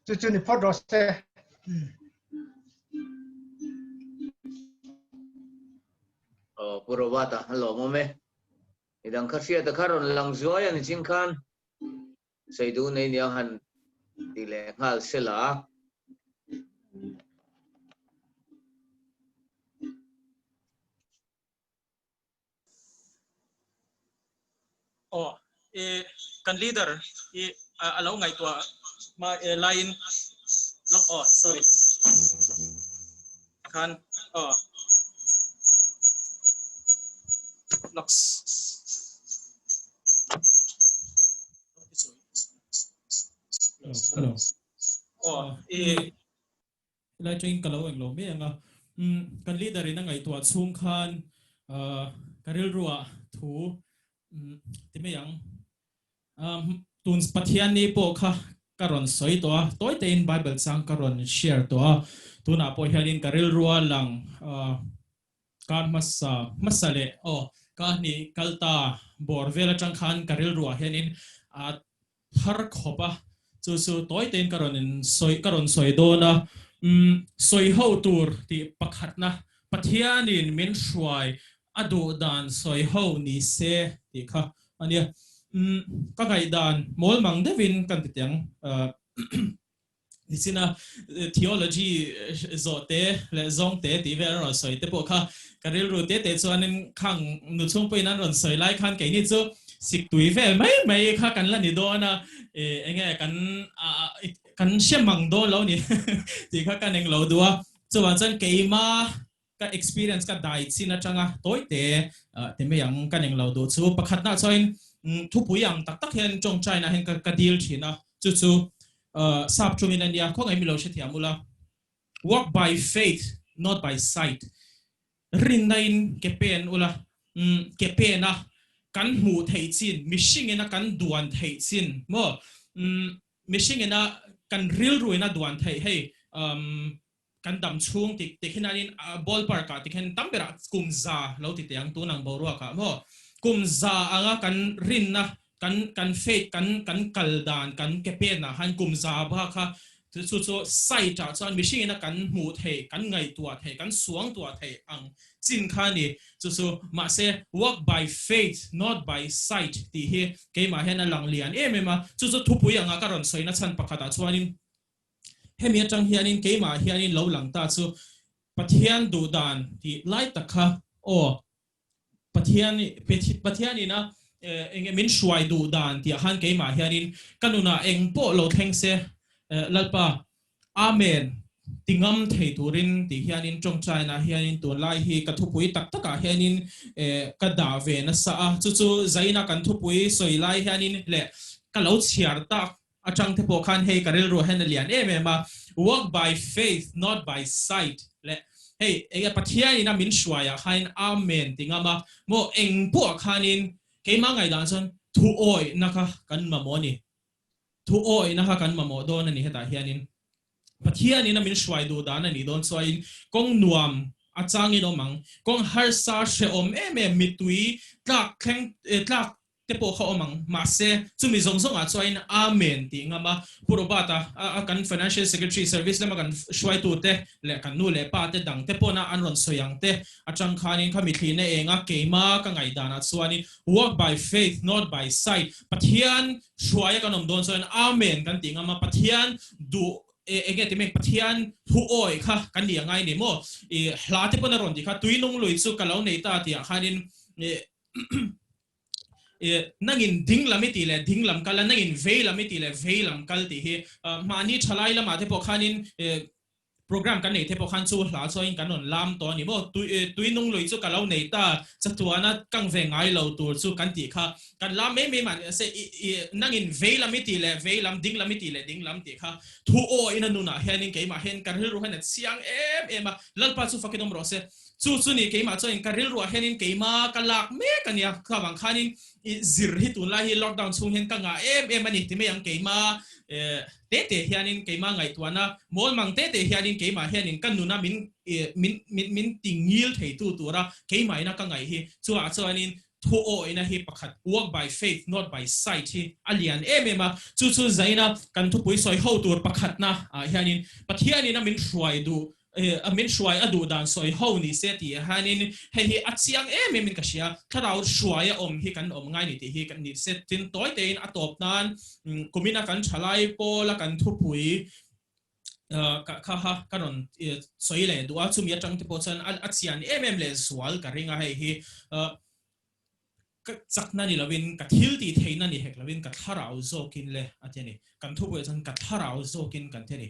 chu chu ni phawt rawh se. Aw Pu Robert-a a lawmawm e. Midang kha hriat a kha rawn lang zuai a ni chin khan. Sawi duh nei nia han ti leh nghal sela. Aw, i kan leader i a lo ngaihtuah hma laiin lawk aw, sorry. Khan aw. Locks. Hello. Aw, i Helai tangin ka lo englo mai ang a. Umm kan leader in a ngaihtuah chhung khan ka rilruah thu umm ti mai ang. Umm tun Pathian ni pawh kha ka rawn sawi tawh a, tawi tein Bible chang ka rawn share tawh a. Tunah pawh hianin ka rilrua lang kar hmasa hmasa leh aw ka hnih kal ta bawr vel atang khan ka rilruah hianin a thar khawp a, chu chu tawi tein ka rawn in sawi ka rawn sawi dawn a, umm sawi ho tur tih pakhatna Pathianin min hruai a duh dan sawi ho ni se tih kha a nia, umm ka ngaihdan mawl mang deuhin kan ti teh ang Nichina theology zawh te leh zawng te tih vel an rawn sawi te pawh kha ka rilru te te chuanin khang nu chhungpuiin an rawn sawi lai khan keini chu Siktui vel mai mai kha kan la ni dawn a, enge kan kan hre mang dawn lo ni tih kha ka neng lo duh a. Chuvang chuan keima ka experience ka dai chin atanga tawi te ti mai ang ka neng lo duh chu pakhatna chuan thupui ang tak tak hian tawngtaina hian ka dil thin a, chu chu sap tungin a nia khawngaih mi lo hrethiam ula walk by faith not by sight Rinna in ke pen ula, umm ke pen a kan hmuh theih chin, mihring in a kan duan theih chin maw, umm mihring in a kan rilru in a duan theih hei umm kan dam chhung tik tik hian in ballpark ah tikhian tam berah kum za lo ti teh ang tun ang boruak ah maw, kum za anga kan rinna kan kan faith kan kan kal dan kan ke pen ah khan kum za bak kha chu chu site ah chuan mihring in a kan hmuh theih kan ngaihtuah theih kan suang tuah theih ang chin kha a ni chu chu mahse walk by faith not by sight tih hi keimah hian a lang lian em em a chu chu thupui anga ka rawn sawi na chhan pakhat ah chuanin hemi atang hianin keimah hianin lo lang ta chu Pathian duh dan tih lai tak kha aw Pathian Pathian ina enge min hruai duh dan tih ah khan keimah hianin ka nunah eng pawh lo thleng se Lalpa Amen ti ngam thei turin tih hianin tawngtaina hianin tunlai hi ka thupui tak takah hianin ka dah ve nasa a chu chu zaina kan thupui sawi lai hianin leh ka lo chhiar tak atang te pawh khan hei ka rilru hian a lian em em a, walk by faith not by sight leh hei enge Pathian in a min hruai ah khanin Amen ti ngam a maw eng pawh ah khanin keimah ngaihdan chuan thu awihna kha kan mamawh a ni, thu awihna kha kan mamawh dawn a ni hetah hianin Pathian in a min hruai duh dan a nih dawn chuain kawng nuam a changin awm ang, kawng harsa hrehawm em em mittui tlak thleng tlak te pawh kha awm ang. Mahse, chumi zawng zawngah chuain Amen tih ngam a, Pu Robert-a, a kan Financial Secretary Service lama kan hruaitute leh kan nu leh pa te dang te pawna an rawn sawi ang te atang khanin kha mithlihna enga keima ka ngaihdanah chuanin walk by faith not by sight Pathian hruaia kan awm dawn chuanin Amen kan tih ngam a, Pathian duh enge ti mek Pathian thu awi kha kan nih angai ni maw? I hla te pawn a rawn tih kha tuinung lui chu ka lo nei ta tih ah khanin Nangin ding lam i tih leh ding lam kal a, nangin vei lam i tih leh vei lam kal tih hi mahni thalai lamah te pawh khanin program kan neih te pawh khan chu hla chuain kan rawn lam tawh a ni maw? Tui nung lui chu ka lo nei ta, chatuana kang ve ngai lo tur chu kan tih kha kan lam mai mai mah ni se nangin vei lam i tih leh vei lam, ding lam i tih leh ding lam tih kha thu awiin a nunah hianin keimah hian ka rilru hian a chiang em em a, Lalpa chu fakin awm rawh se. Chu chu ni keimah chuanin ka rilruah hianin keima ka lak mek a nia, kha vang khanin i zir hi tunlai hi lockdown chhung hian ka ngah em em a ni ti mai ang keima te te hianin keima ngaihtuahna mawl mang te te hianin keimah hianin ka nuna min min min min ti ngil theitu tura keimahina ka ngaih hi chuah chuanin thu awihna hi pakhat walk by faith not by sight hi a lian em em a, chu chu zaina kan thupui sawi ho tur pakhatna ah hianin Pathianin a min hruai duh A min hruai a duh dan sawi ho ni se tih hianin hei hi a chiang em em in ka hria, thlarau hruai a awm hi kan awm ngai ni tih hi kan ni se. Tin, tawi tein a tawp nan kumina kan thalai pawla kan thupui kha kha ka rawn sawi leh duh a, chumi atang te pawh chuan a chian em em leh zual ka ring a hei hi. Ka chakna ni lovin, ka thil tih theihna ni hek lovin ka thlarau zawkin le a ti a ni. Kan thubuai chuan ka thlarau zawkin kan ti a ni.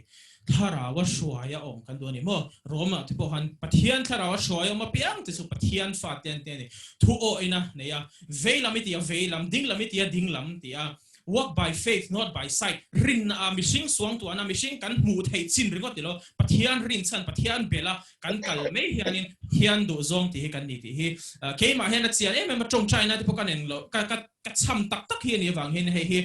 Thlarau a hruai a awm kan duh a ni maw? Rome ah te pawh khan Pathian thlarau a hruai a awm apiang te chu Pathian fa te an ti a ni. Thu awina nei a, vei lam i ti a vei lam, ding lam i ti a ding lam ti a, walk by faith not by sight, rinna a mihring suangtuahna, mihring kan hmuh theih chin ringawt ti lo, Pathian rinchhan, Pathian bela kan kal mai hianin Pathian duh zawng tih hi kan ni tih hi keimah hian a chian em em a, tawngtaina te pawh ka nen lo ka ka ka cham tak tak hi a nih avang hian hei hi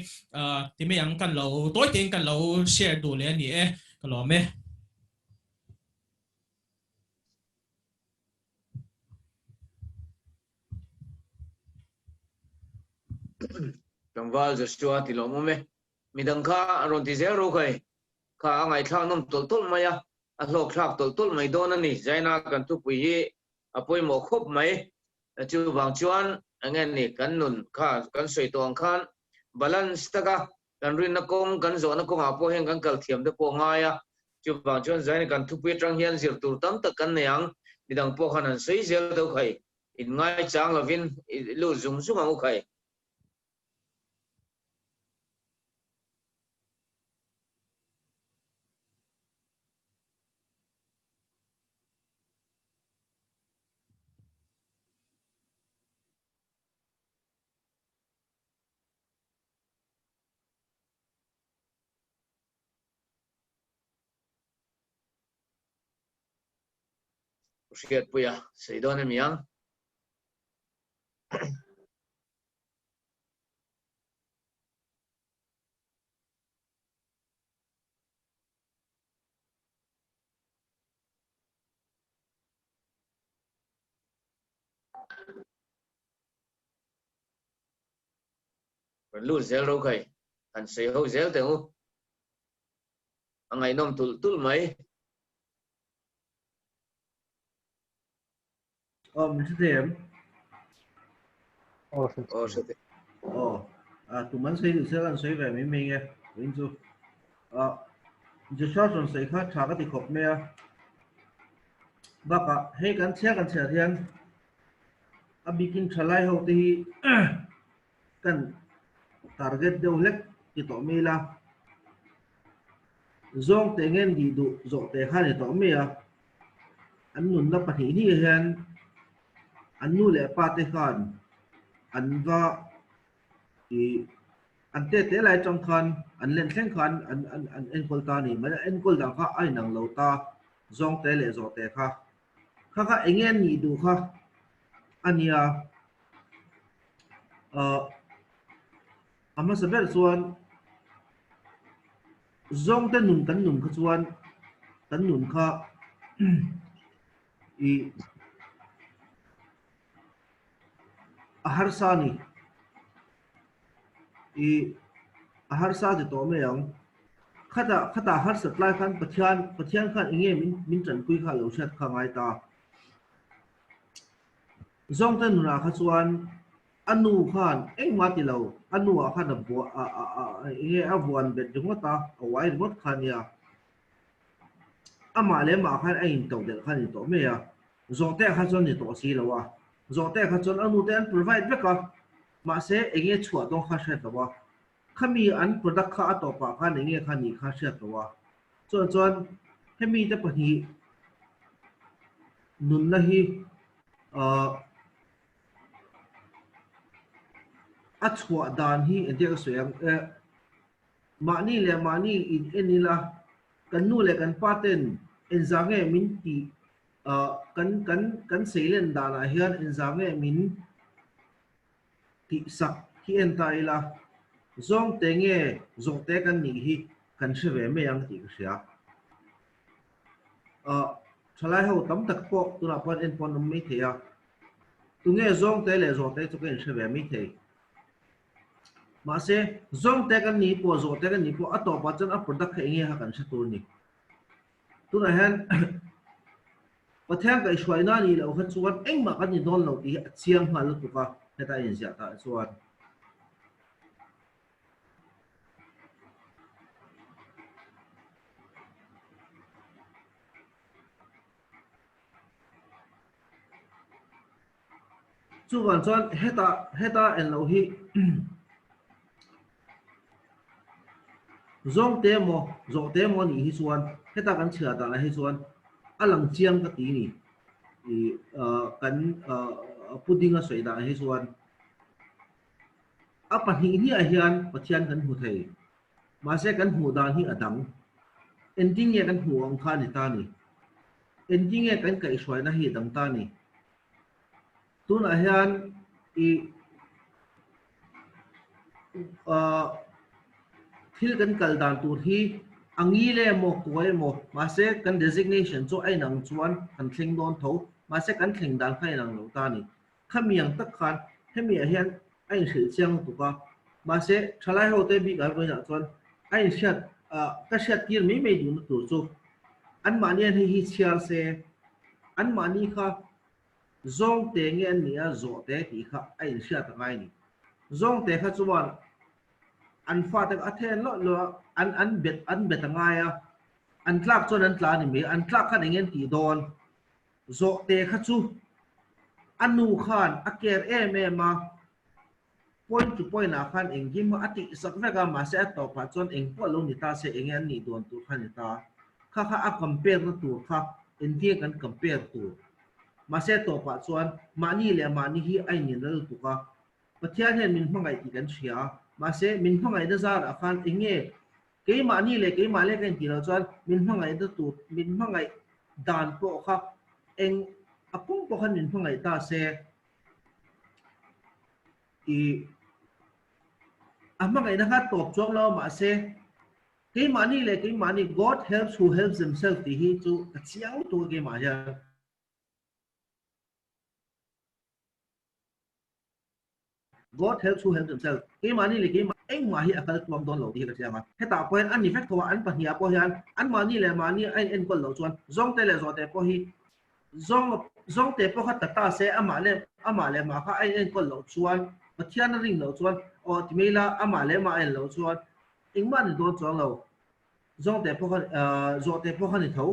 ti mai ang kan lo tawi tein kan lo share duh leh a ni e, ka lawm e. Tlangval Joshua ti lawmawm e. Midang kha rawn ti zel ru khai. Kha a ngaihthlak nawm tawlh tawlh mai a, a hlawkthlak tawlh tawlh mai dawn a ni. Zaina kan thupui hi a pawimawh khawp mai. Chuvang chuan enge ni kan nun kha kan sawi tawh ang khan balance taka kan rinna kawng kan zawhna kawngah pawh hian kan kal thiam te pawh a ngai a. Chuvang chuan Zaina kan thupui atang hian zir tur tam tak kan nei ang. Midang pawh khan han sawi zel deuh khai. Inngai chang lovin i lut zung zung ang u khai. Hriatpuia sawi dawn emi ang? Kan lut zel ro khai, han sawi ho zel teh u. A ngaihnawm tulh tulh mai. Aw, min hre thei em? Aw, hre Aw, hre thei. Aw, a tum an sawi duh se kan sawi ve mai mai nge, vawiin chu. A, Joshua rawn sawi kha tha ka ti khawp mai a. Bakah, hei kan chhiar kan chhiar hian a bikin thalai ho te hi kan target deuh hlek ti tawh mai ila. Zawng teh ngen dih duh zawh teh kha ni tawh mai a. An nunna pahnihnih hian an nu leh pa te khan an va ih an te te lai atang khan an len thleng khan an an an enkawl ta a ni. Mahse enkawl dan kha a inang lo ta zawng te leh zawh te kha. Kha kha eng nge an nih duh kha a nia. Ahh a hmasa ber chuan Zawngte nun kan nun kha chuan kan nun kha ih a harsa a ni. Ih a harsa ti tawh mai ang. Khatah khatah harsat lai khan Pathian Pathian khan eng nge min min tanpui kha a lo hriat kha a ngai ta. Zawngte nunah kha chuan A nu khan engmah ti lo, a nu ah khan a bua a a a eng nge a vuan bet ringawt a, a uai ringawt kha nia. Amah leh amah khan a in to delh kha a ni tawh mai a, zawhte ah kha chuan ni tawh si lo a, zawhte ah kha chuan a nu te an provide vek a, mahse eng nge chhuah dawn kha hriat lo a, khami an product kha a tawpah khan eng nge kha nih kha hriat lo a, chuan chuan hemi te pahnih nunna hi ahh. A chhuah dan hi engtia ka sawi ang eh mahni leh mahni in en ila kan nu leh kan pa ten engzah nge min tih ah kan kan kan seilen danah hian engzah nge min tih sak hi en ta ila zawngte nge zawhte kan nih hi kan hre ve mai ang tih ka hria. Ah thalai ho tam tak pawh tunah pawh an en pawh an awm mai thei a. Tunge zawngte leh zawhte chu ka inhre ve mai thei. Mahse, zawngte kan nih pawh, zawhte kan nih pawh a tawpah chuan a product kha enge kha kan hre tur a ni. Tunah hian Pathian kaihhruaina nih loh kha chuan engmah kan ni dawn lo tih hi a chiang nghal lutuk a, heta inziah tah chuan. Chuvang chuan hetah heta en loh hi zawngte emaw zawhte emaw anih hi chuan heta kan chhiar danah hi chuan a lang chiang ka ti ni. Ih ah kan ah pudding a sawi danah hi chuan a pahnih hniah hian Pathian kan hmu thei. Mahse kan hmuh dan hi a dang. Engtin nge kan hmuh ang kha a ni ta ni? Engtin nge kan kaihhruaina hi a dang ta ni? Tunah hian i ah thil kan kal dan tur hi a ngil emaw kuai emaw mahse kan designation chu a inang chuan kan thleng dawn tho. Mahse kan thleng dan kha a inang lo ta ni. Khami ang tak khan hemi ah hian a inhrilh chiang lutuk a, mahse thalai ho te bik ah vawiinah chuan a inhriat ah ka hriat tir mai mai duhna tur chu anmahni an hei hi chhiar se, anmahni kha zawngte nge an nih a zawhte tih kha a inhriat a ngai a ni. Zawngte kha chuan an fate kha a then lawih lawih a, an an bet an bet a ngai a, an tlak chuan an tla a ni mai, an tlak khan eng nge an tih dawn? Zawhte kha chu a nu khan a care em em a, point to point ah khan engkim a tih sak vek a, mahse a tawpah chuan eng pawh lo ni ta se enge an nih dawn tur kha a ni ta. Kha kha a compare na tur kha engtin kan compare tur. Mahse a tawpah chuan mahni leh mahni hi a inina lutuk a, Pathian hian min hmangaih tih kan hria a, mahse min hmangaihna zarah khan enge Keimahni leh keimah leh ka intih loh chuan min hmangaihna tur, min hmangaih dan pawh kha eng A pum pawh khan min hmangaih ta se i a hmangaihna kha tawp chuang lo a mahse keimahni leh keimahni God helps who helps themselves tih hi chu ka chiang lutuk a keimah hian. God helps who helps themselves. Keimahni leh keimah engmah hi a kal tluang dawn lo tih hi ka chiang a. Hetah pawh hian a ni vek tho a, an pahnihah pawh hian anmahni leh mahni a in enkawl loh chuan zawngte leh zawhte pawh hi zawng zawngte pawh kha ta ta se amah leh amah leh mah kha a in enkawl loh chuan Pathian a ring loh chuan aw ti mai ila amah leh mah a en loh chuan engmah a ni dawn chuang lo. Zawngte pawh kha zawhte pawh kha ni tho.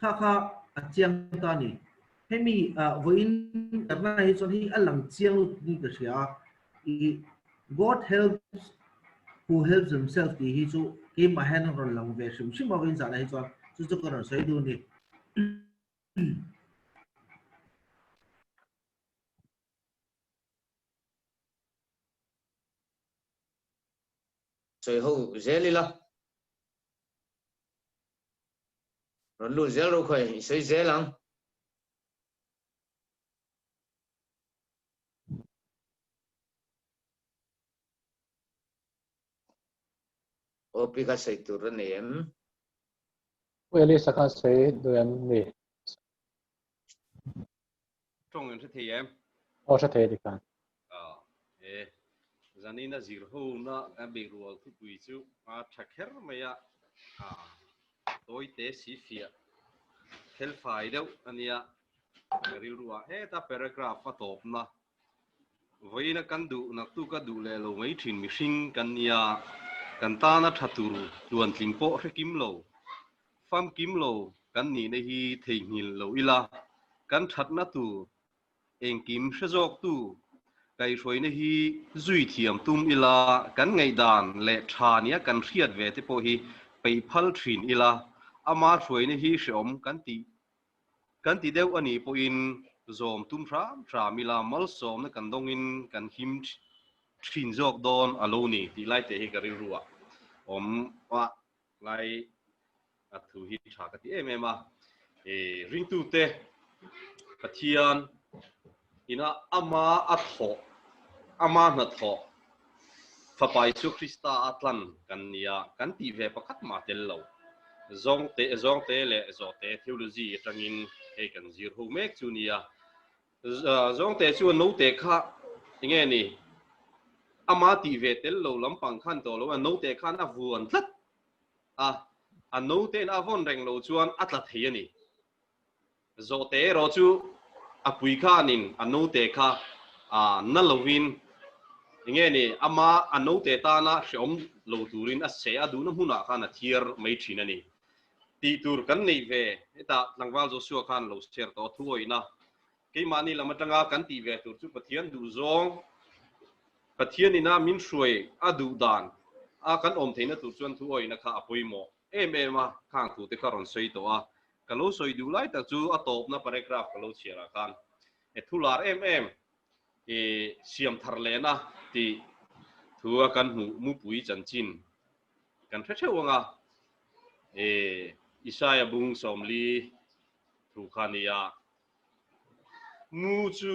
Kha kha a chiang ta a ni. Hemi vawiin tarna hi chuan hei a lang chiang lutuk in ka hria a, i God helps who helps themselves tih hi chu keimah hian a rawn lang ve hrim hrim a vawiin zanah hi chuan chu chu ka rawn sawi duh a ni. Sawi ho zel ila. Rawn lut zel ro khawi, i sawi zel ang. OP kha sawi tur a nei em? Pu Elisa khan sawi duh em ni? Tawng in hre thei em? Aw hre thei dik khan. E, zanina zir ho na kan bei rual thupui chu a tha kher mai a, tawi te si fiah fel fai deuh a nia. Ka rilru ah heta paragraph a tawp na vawiina kan duh naktu ka duh leh lo mai thin mihring kan nia, kan tana tha tur tluantling pawh hre kim lo. Famkim lo kan nihna hi theihnghilh lo ila, kan thatna tur engkim hre zawktu kaihhruaina hi zui thiam tum ila, kan ngaihdan leh tha nia kan hriat ve te pawh hi peih phal thin ila, ama hruaina hi hreawm kan tih kan ti deuh a nih pawhin zawm tum hram hram ila, malsawmna kan dawngin kan him thin zawk dawn a lo ni tih lai te hi ka rilru ah awm a. Lai a thu hi tha ka ti em em a, e ringtute Pathian ina ama a thawh, ama hnathawh Fapa Isua Krista a tlan kan nia kan tih ve pakhat mah tel lo. Zawngte zawngte leh zawhte theology atangin hei kan zir ho mek chu nia. Zawngte chuan note kha enge ni ama tih ve tel lo lampang khan tawh lo a, note khan a vuan tlat a, a note in a vawn reng lo chuan a tla thei a ni. Zawhte erawh chu a pui khanin a note kha a na lovin enge ni ama a note tana hreawm lo turin a seh a duhna hmunah khan a thiar mai thin a ni. Tih tur kan neih ve, hetah tlangval Joshua khan lo share tawh a thu awihna. Keimahni lam atanga kan tih ve tur chu Pathian duh zawng, Pathian ina min hruai a duh dan a kan awm theihna tur chuan thu awihna kha a pawimawh em em a, khang thu te kha rawn sawi tawh a. Ka lo sawi duh lai tak chu a tawpna paragraph ka lo chhiar ah khan e thu lar em em i siam thar lehna tih thu a kan hmuh mupui chanchin kan hre theuh ang a, e Isaia bung 40 thu kha a ni a, mu chu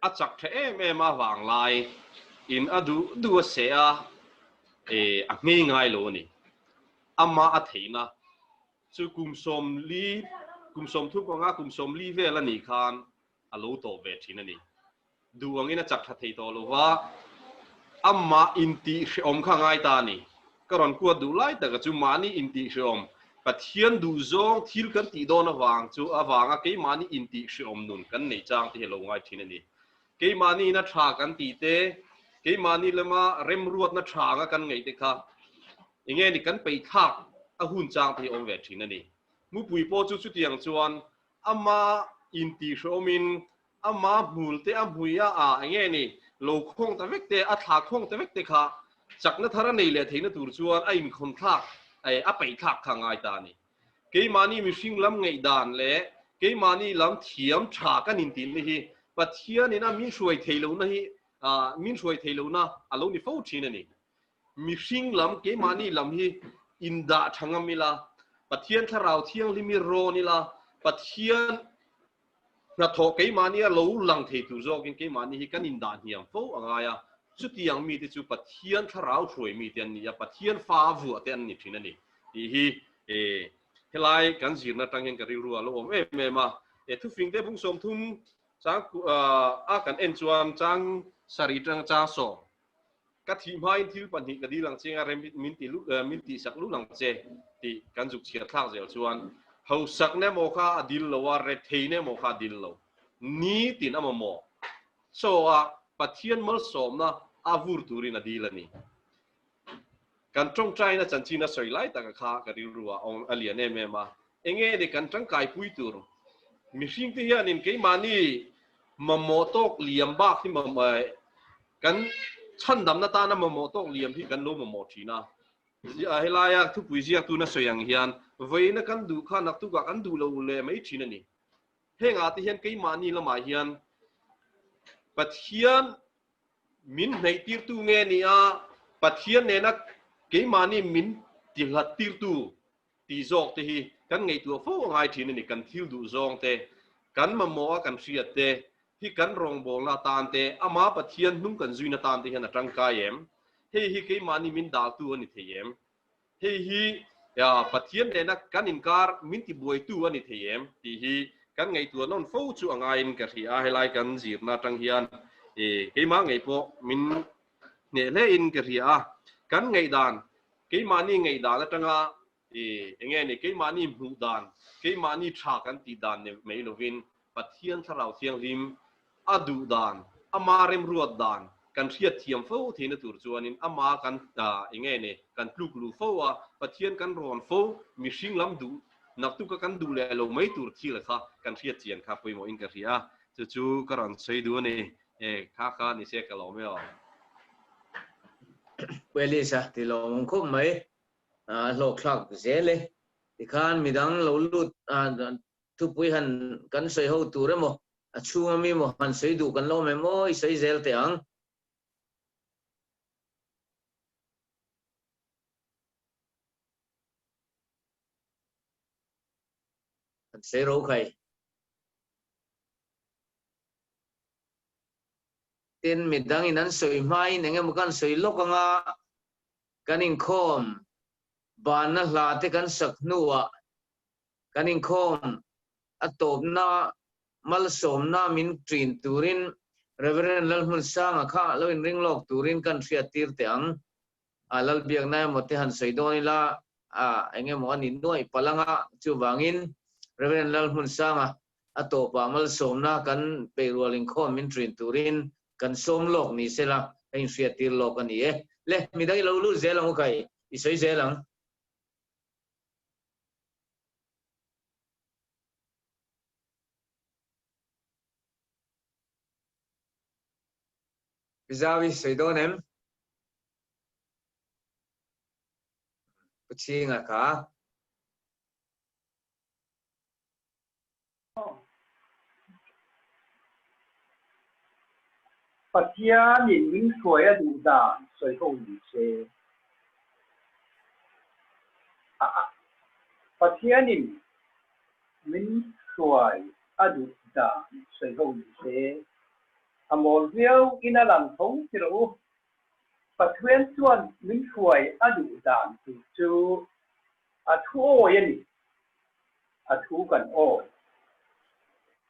a chak tha em em a vang lai in a duh duh a seh a, e a hmei ngai lo a ni, ama a theihna chu kum 40 kum 30 panga kum 40 vel a nih khan a lo tawh ve thin a ni. Duh angin a chak tha thei tawh lo va, amah intihhrehawm kha a ngai ta a ni. Ka rawn kuat duh lai taka chu mahni intihhrehawm, Pathian duhzawng thil kan tih dawn avang chu avanga keimahni intihhrehawm nun kan neih chang te hi a lo ngai thin a ni. Keimahni ina tha kan tih te, keimahni lama remruatna tha anga kan ngaih te kha enge ni kan peihthlak a hun chang te hi a awm ve thin a ni. Mupui pawh chu chutiang chuan Ama intihhrehawmin ama hmul te a hmui a a enge ni lo khawng ta vek te a thla khawng ta vek te kha chakna thar a nei leh theihna tur chuan a inkhawn thlak a peih thlak kha ngai ta a ni. Keimahni mihring lam ngaihdan leh keimahni lam thiam tha kan intihna hi Pathianin a min hruai thei lohna hi min hruai thei lohna a lo ni fo thin a ni. Mihring lam, keimahni lam hi indah tha ngam ila, Pathian Thlarau Thianghlim hi rawn ila, Pathian hnathawh keimahnia lo lang thei tur zawkin keimahni hi kan indah hniam fo a ngai a, chutiang mite chu Pathian thlarau hruai mite an ni a, Pathian fa a vuah te an ni thin a ni tih hi helai kan zirna atang hian ka rilru a lo awm em em a. Thufing te bung 30 chang a kan en chuan chang sarih atanga chang 10 Ka thih hmain thil pahnih ka dil ang che nga rem min ti min tihsak lut ang che tih kan zuk chhiar thlak zel chuan hausak ne maw kha a dil lo a, rethei ne maw kha a dil lo. Nitin a mamawh. Chaw a Pathian malsawmna a vur turin a dil a ni. Kan tawngtaina chanchin a sawi lai taka kha ka rilru ah a lian em em a. Enge ni kan tangkaipui tur? Mihringte hianin keimahni mamawh tawk liam bak hi kan chhandamna tana mamawh tawk liam hi kan lo mamawh thin a. Helaia thupui ziaktuna sawi ang hian vawiina kan duh kha naktukah kan duh lo leh mai thin a ni. Hengah te hian keimahni lamah hian Pathian min hnaihtirtu nge ni a, Pathian nena keimahni min tihlattirtu tih zawk te hi kan ngaihtuah fo a ngai thin a ni. Kan thil duh zawng te, kan mamawh a kan hriat te hi kan rawngbawlna atan te, ama Pathian hnung kan zuina atan te hian a tangkai em? Hei hi keimahni min daltu a ni thei em? Hei hi Pathian nena kan inkar min tibuaitu a ni thei em? Tih hi kan ngaihtuah nawn fo chu a ngaiin ka hria a, helai kan zirna atang hian keimah ngei pawh min hneh hlein ka hria a, kan ngaihdan, keimahni ngaihdan atanga eng nge ni, keimahni hmuh dan, keimahni tha kan tih dan ni mai lovin Pathian Thlarau Thianghlim a duh dan, ama remruat dan kan hriat thiam fo theihna tur chuanin ama kan eng nge ni, kan tluk luh fo a, Pathian kan rawn fo, mihring lam duh naktuka kan duh leh lo mai tur thil kha kan hriat chian kha pawimawhin ka hria a, chu chu ka rawn sawi duh a ni. E kha kha ni se ka lawm e aw. Wellis a ti lawmawm khawp mai, a hlawkthlak zel e. Tikhan midang lo lut thupui han kan sawi ho tur emaw, a chhung ami emaw han sawi duh kan lo awm em aw, i sawi zel teh ang. Kan sawi ro khai. Tin, midangin an sawi hmain eng emaw kan sawi lawk anga kan inkhawm banna hla te kan sak hnuah kan inkhawm a tawpna malsawmna min ṭin turin Reverend Lalhmunsanga kha lo inring lawk turin kan hriattir teh ang. A Lalbiakna emaw te han sawi dawn ila a eng emaw a ni nuaih palh anga chuvangin Reverend Lalhmunsanga a tawpah malsawmna kan peihrual inkhawm min ṭin turin kan sawm lawk ni sela ka inhriattir lawk a ni e. Le, midang i lo lut zel ang u kai, i sawi zel ang. Pi Zau i sawi dawn em? Pu Chhinga kha. Pathianin min hruai a duh dan sawi ho ni se. Pathianin min hruai a duh dan sawi ho ni se. A mawl viau in a lang tho ti rawh u. Pathian chuan min hruai a duh dan tur chu a thu awi a ni. A thu kan awi.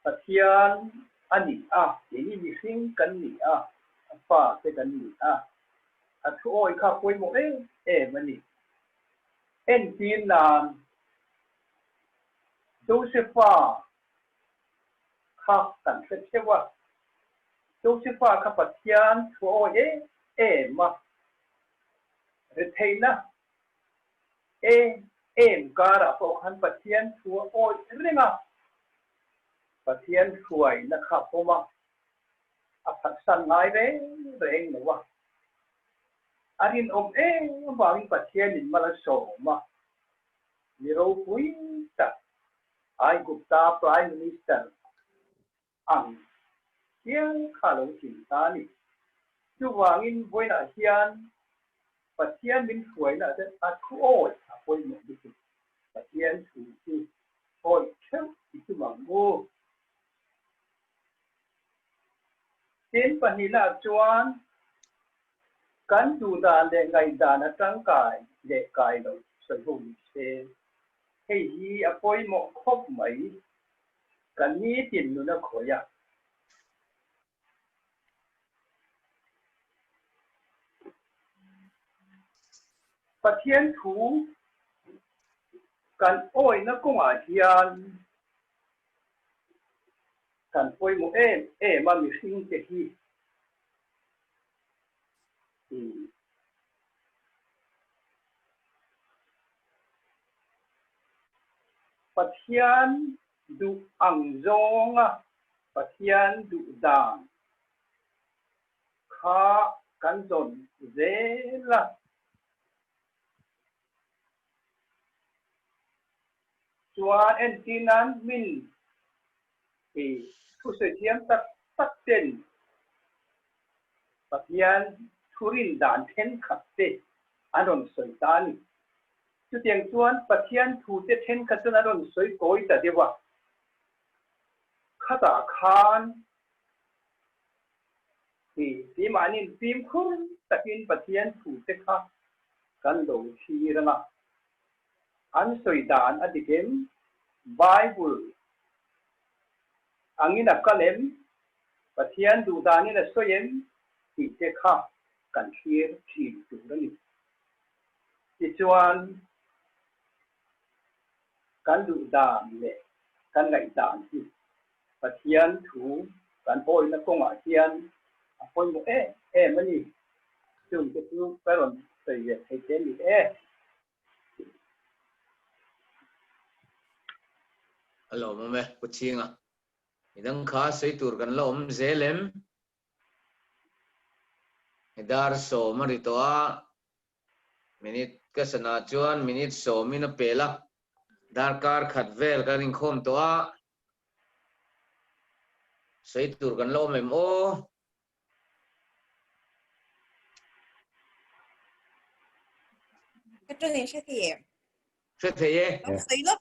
Pathian a ni a, keini mihring kan ni a, a fa te kan ni a. A thu awi kha pawimawh em em a ni. Entir nan Josepha kha kan hre theuh a. Josepha kha Pathian thu awi em em a. Retheihna em em karah pawh khan Pathian thu a awih reng a. Pathian hruaina kha a pawm a, a phatsan ngai reng reng lo a. A rinawm em avangin Pathianin mal a sawm a, mi ropui tak Aigupta Prime Minister ang hial kha lo tling ta a ni. Chuvangin vawiinah hian Pathian min hruaina te a thu awih a pawimawh lutuk. Pathian thu chu awih theuh i. tum ang u. Tin, pahnihnaah chuan kan duhdan leh ngaihdan a tangkai leh kai loh sawi ho ni se. Hei hi a pawimawh khawp mai. Kan nitin nun a khawih a. Pathian thu kan awihna kawngah hian kan pawimawh em em a mihringte hi. Pathian duh ang zawnga Pathian duh dan kha kan zawn zel a. Chuan entir nan min hi thusawi thiam tak tak ten Pathian thurin dan thenkhat te an rawn sawi ta a ni. Chutiang chuan Pathian thute thenkhat chuan an rawn sawi kawi ta deuh a. Khatah khan hi keimahniin fimkhur takin Pathian thute kha kan lo thlir ang a. An sawi dan a dik em? Bible angin a kal em? Pathian duh danin a sawi em? tih te kha kan thlir thin tur a ni. Tichuan, kan duh dan leh kan ngaih dan hi Pathian thu kan awihna kawngah hian a pawimawh em em a ni. Chungte chu ka rawn sawi ve thei che ni e. A lawmawm e, Pu Chhinga. Midang kha sawi tur kan la awm zel em? Dar sawm a ri tawh a, minute ka sana chuan minute sawmin a pel a, darkar khat vel kan inkhawm tawh a, sawi tur kan la awm em aw? Ka tawng in hre thei em? Hre thei e. Sawi lawk.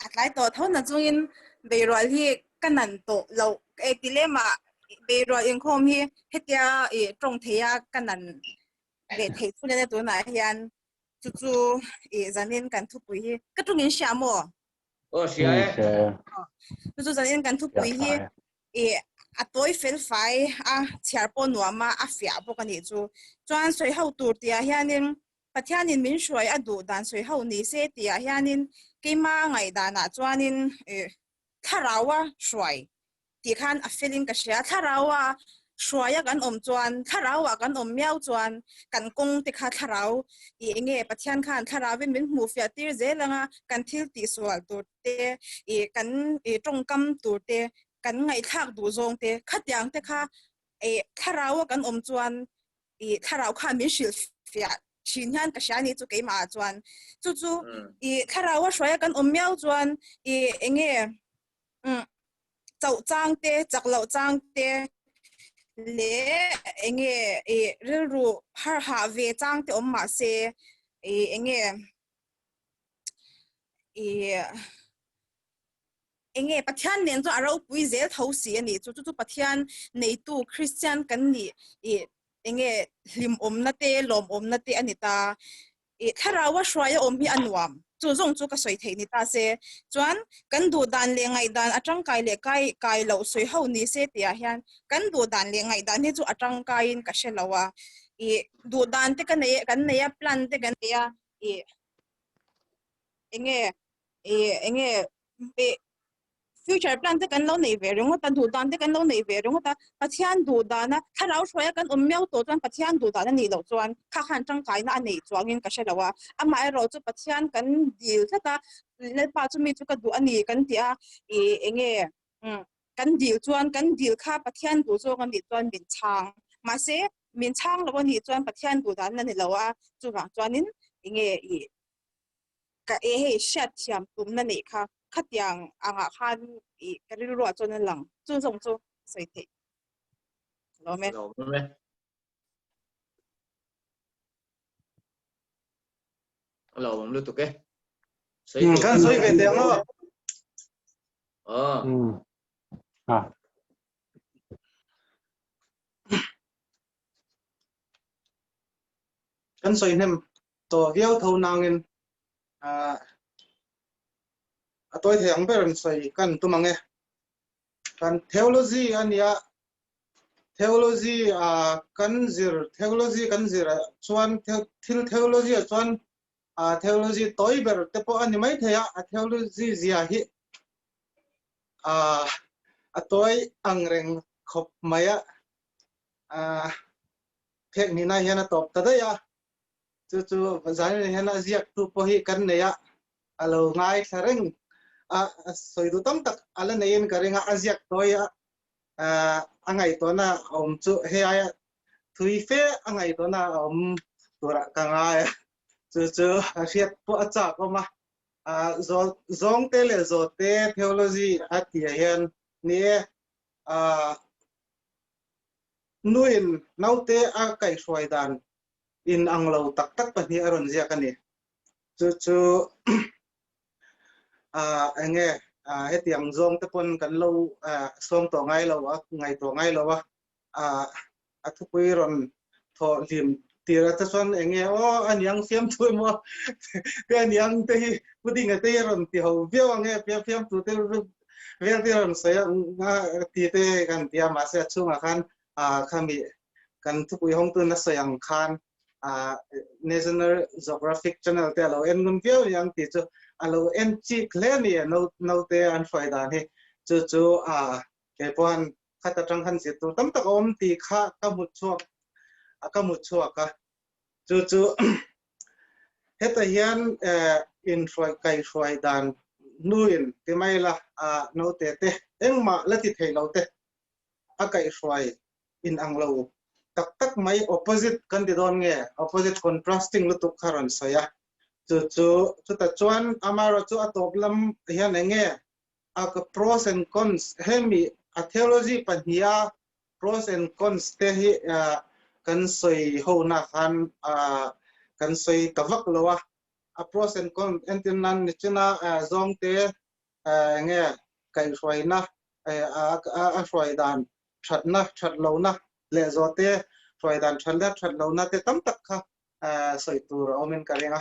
A tlai tawh tho na chungin beirual hi ka nan tawh lo e ti lema beirual inkhawm hi hetia i tawng thei a ka nan leh theih chu nena tunah hian chu chu i zanin kan thupui hi ka tawng in hria maw? Aw hria e. Chu chu zanin kan thupui hi i a tawi fel fai a chhiar pawh nuam a a fiah bawk a nih chu. Chuan sawi ho tur tihah hianin Pathianin min hruai a duh dan sawi ho ni se tihah hianin keima ngaihdanah chuanin Thlaraua hruai tih khan a felin ka hria. Thlaraua hruaia kan awm chuan, Thlarauah kan awm miau chuan kan kawng te kha Thlarau i enge Pathian khan Thlarauvin min hmuh fiah tir zel anga kan thil tihsual tur te, i kan i tawngkam tur te, kan ngaihthlak duh zawng te, khatiang te kha i Thlaraua kan awm chuan i thlarau khan min hrilh fiah thin hian ka hria ni chu keimah ah chuan chu chu i thlarau a hruaia kan awm miau chuan i enge chauh chang te chak loh chang te le enge i rilru har hah ve chang te awm mah se i enge i Enge Pathian nen chuan a ropui zel tho si a nih chu. Chu chu Pathian neitu Kristian kan nih i enge hlimawmna te lawmawmna te a ni ta. I thlaraua hruai a awm hi a nuam. Chu zawng chu ka sawi theih ni ta se. Chuan kan duh dan leh ngaihdan a tangkai leh kai kai loh sawi ho ni se tihah hian kan duh dan leh ngaihdan hi chu a tangkaiin ka hre lo a. I duh dan te ka nei kan nei a plan te kan nei a i enge i enge future plan te kan lo nei ve ringawt a, duh dan te kan lo nei ve ringawt a, Pathian duh dana thlarau hruaia kan awm miau tawh chuan Pathian duh dan a nih loh chuan kha khan tangkaina a neih chuangin ka hre lo a, amaherawh chu Pathian kan dil tlat a, Lalpa chu mi chu ka duh a ni kan ti a, ih enge kan dil chuan kan dil kha Pathian duh zawk a nih chuan min chhang, mahse min chhang lo a nih chuan Pathian duh dan a ni lo a, chuvang chuanin enge ih ka e hei hriat thiam tumna neih kha khatiang angah khan i ka rilruah chuan a lang chu zawng chu sawi theih lawm e. Lawm e. Lawm lutuk e. Sawi tur. Kan sawi ve teh ang aw. Aw. Ah. Kan sawi hnem tawh viau tho nangin a tawi thei ang ber an sawi kan tum ang e. Kan theology a nia, theology a kan zir, theology kan zir ah chuan thil theology ah chuan theology tawi ber te pawh a ni mai thei a, a theology zia hi a tawi ang reng khawp mai a. Phek nihna hian a tawp ta daih a, chu chu zanin hian a ziaktu pawh hi kan nei a, a lo ngaithla reng a, sawi duh tam tak a la neiin ka ring a, a ziak tawi a, a ngaihtuahna a awm chu hei aia thui fe a ngaihtuahna a awm turah ka ngai a, chu chu a hriat pawh a chak awm a, zawngte leh zawhte theology a tih hian ni e, Nuin naute a kaihhruai dan in ang lo tak tak pahnih a rawn ziak a ni. Chu chu eng nge hetiang zawng te pawn kan lo sawm tawh ngai lo a, ngaihtuah ngai lo a, a thupui rawn thawh hlim tir a te chuan eng nge aw a niang fiamthu emaw te a niang te hi Pudinga te hi a rawn ti ho viau ang e, fiamthu te vel te rawn sawi a ti te kan ti a mahse a chhungah khan khami kan thupui hawngtu na sawi ang khan National Geographic Channel te a lo en ngun viau ni ang tih chu a lo en chik hle a ni naute an hruai dan hi chu chu kei pawh khat atang khan zir tur tam tak a awm tih kha ka hmu chhuak ka hmu chhuak a chu chu Heta hian inhruai kaihruai dan hnuin ti mai la naute te engmah la ti thei lo te a kaihruai in ang lo tak tak mai opposite kan ti dawn nge opposite contrasting lutuk kha rawn sawi a chu chu chutah chuan amaherawh chu a tawp lam hian eng nge a pros and cons hemi a theology pahniha Pros and cons te hi kan sawi ho na khan kan sawi ta vak lo a, a pros and cons entir nan nichina zawng te enge kaihhruaina a hruai dan thatna that lohna leh zawh te hruai dan that leh that lohna te tam tak kha sawi tur a awmin ka ring a.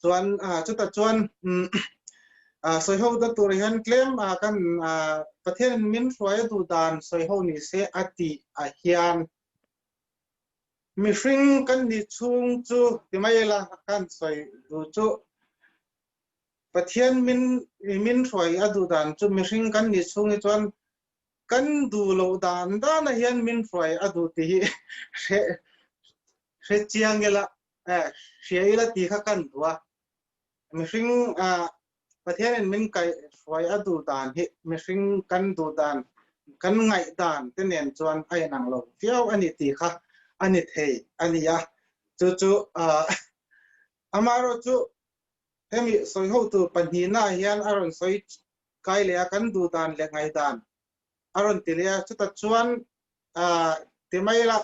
Chuan chutah chuan sawi ho ta tur hian tlem kan Pathian min hruai a duh dan sawi ho ni se a tih ah hian mihring kan nih chhung chu ti mai ila kan sawi duh chu Pathian min min hruai a duh dan chu mihring kan nih chhung hi chuan kan duh loh dan dan ah hian min hruai a duh tih hi hre hre chiang ila Eh, hria ila tih kha kan duh a. Mihring ah Pathianin min kaih hruai a duh dan hi mihring kan duh dan, kan ngaih dan te nen chuan a inang lo viau a ni tih kha a ni thei a ni a. Chu chu ah amaherawh chu hemi sawi ho tur pahnihnaah hian a rawn sawi kai leh a, kan duh dan leh ngaih dan a rawn ti leh a. Chutah chuan ah ti mai ila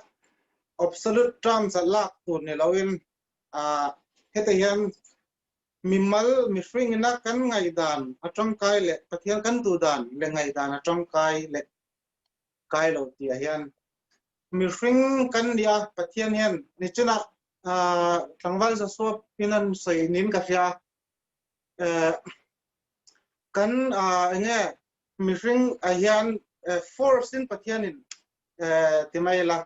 absolute terms a lak tur ni loin ah heta hian mimal mihring ina kan ngaihdan a tangkai leh Pathian kan duh dan leh ngaihdan a tangkai leh kai lo tih ah hian mihring kan nia Pathian hian nichina ah tlangval Joshua in an sawi nin ka hria eh kan ah enge mihring ah hian force in Pathian in ti mai ila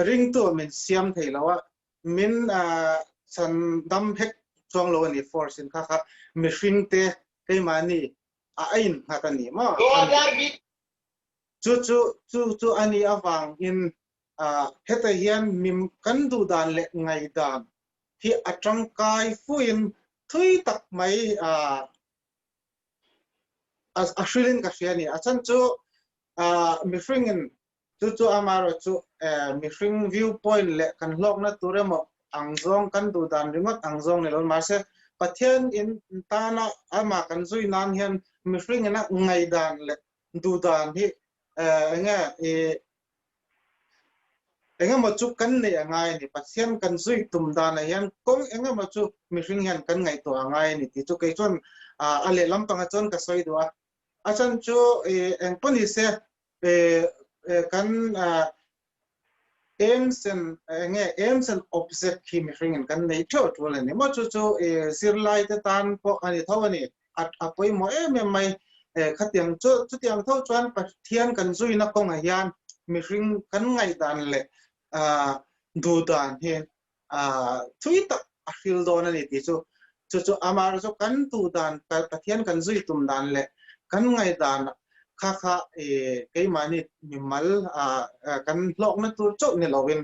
ringtu min siam thei lo a min chan dam hek chuang lo a ni force in kha kha mihring te keimahni a a in nghat a ni maw chu chu chu chu a ni avang in heta hian mim kan duh dan leh ngai dan hi a tangkai fuin thui tak mai a hrilin ka hria a ni. A chhan chu mihringin chu chu amaherawh chu mihring view point leh kan hlawkna tur emaw ang zawng kan duh dan ringawt ang zawng ni lo mahse Pathian in tana amah kan zui nan hian mihringin a ngaihdan leh duh dan hi enge i Engemaw chu kan neih a ngai a ni. Pathian kan zui tum danah hian kawng engemaw chu mihring hian kan ngaihtuah a ngai a ni tih chu kei chuan a lehlam pangah chuan ka sawi duh a. A chhan chu eng pawh ni se kan aims and enge aims and object hi mihring in kan nei theuh tul a ni maw chu chu zirlai te tan pawh a ni tho a ni. A pawimawh em em mai. Khatiang chu chutiang tho chuan Pathian kan zuina kawngah hian mihring kan ngaihdan leh duh dan hi thui tak a hril dawn a ni tih chu chu chu amaherawhchu chu kan duh dan Pathian kan zui tum dan leh kan ngaihdan kha kha keimahni mimal kan hlawkna tur chauh ni lovin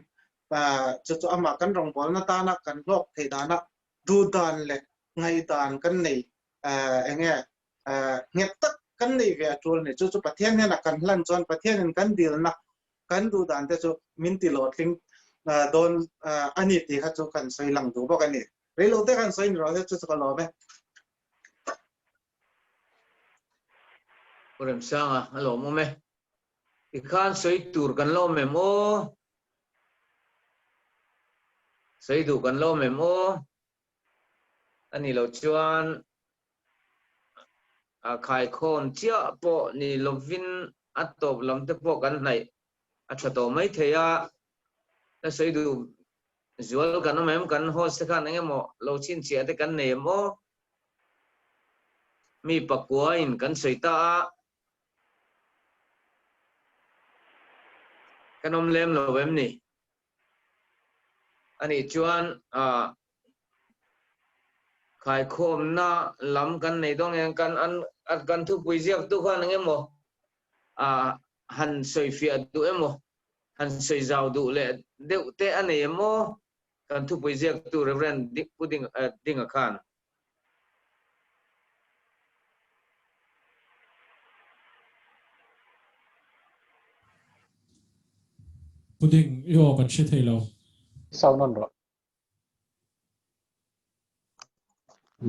chu chu amah kan rawngbawlna tana kan hlawk theih dana duh dan leh ngaihdan kan nei enge nghet tak kan nei ve a tul a ni. Chu chu Pathian hnenah kan hlan chuan Pathianin kan dilna kan duh dan te chu min ti hlawhtling dawn a ni tih kha chu kan sawi lang duh bawk a ni. Reilo te khan sawi ni rawh se chu chu ka lawm e. Pu Remsanga a lawmawm e. Tikhan sawi tur kan lawm em aw? Sawi duh kan lawm em aw? A ni lo chuan a khaikhawm chiah pawh ni lovin a tawp lam te pawh kan hnaih a tha tawh mai thei a. Ka sawi duh zual kan awm em? Kan host te khan eng emaw lo chhinchhiah te kan nei em aw? Mi pakua in kan sawi ta a. Kan awm lem lo em ni? Anih chuan khaikhawmna lam kan nei dawn nge kan an kan thupui ziaktu khan eng emaw han sawifiah duh emaw han sawi zau duh leh deuh te a nei em aw kan thupui ziaktu Reverend Pu Dinga khan. Pudding i aw kan hre thei lo. Sound on rawh.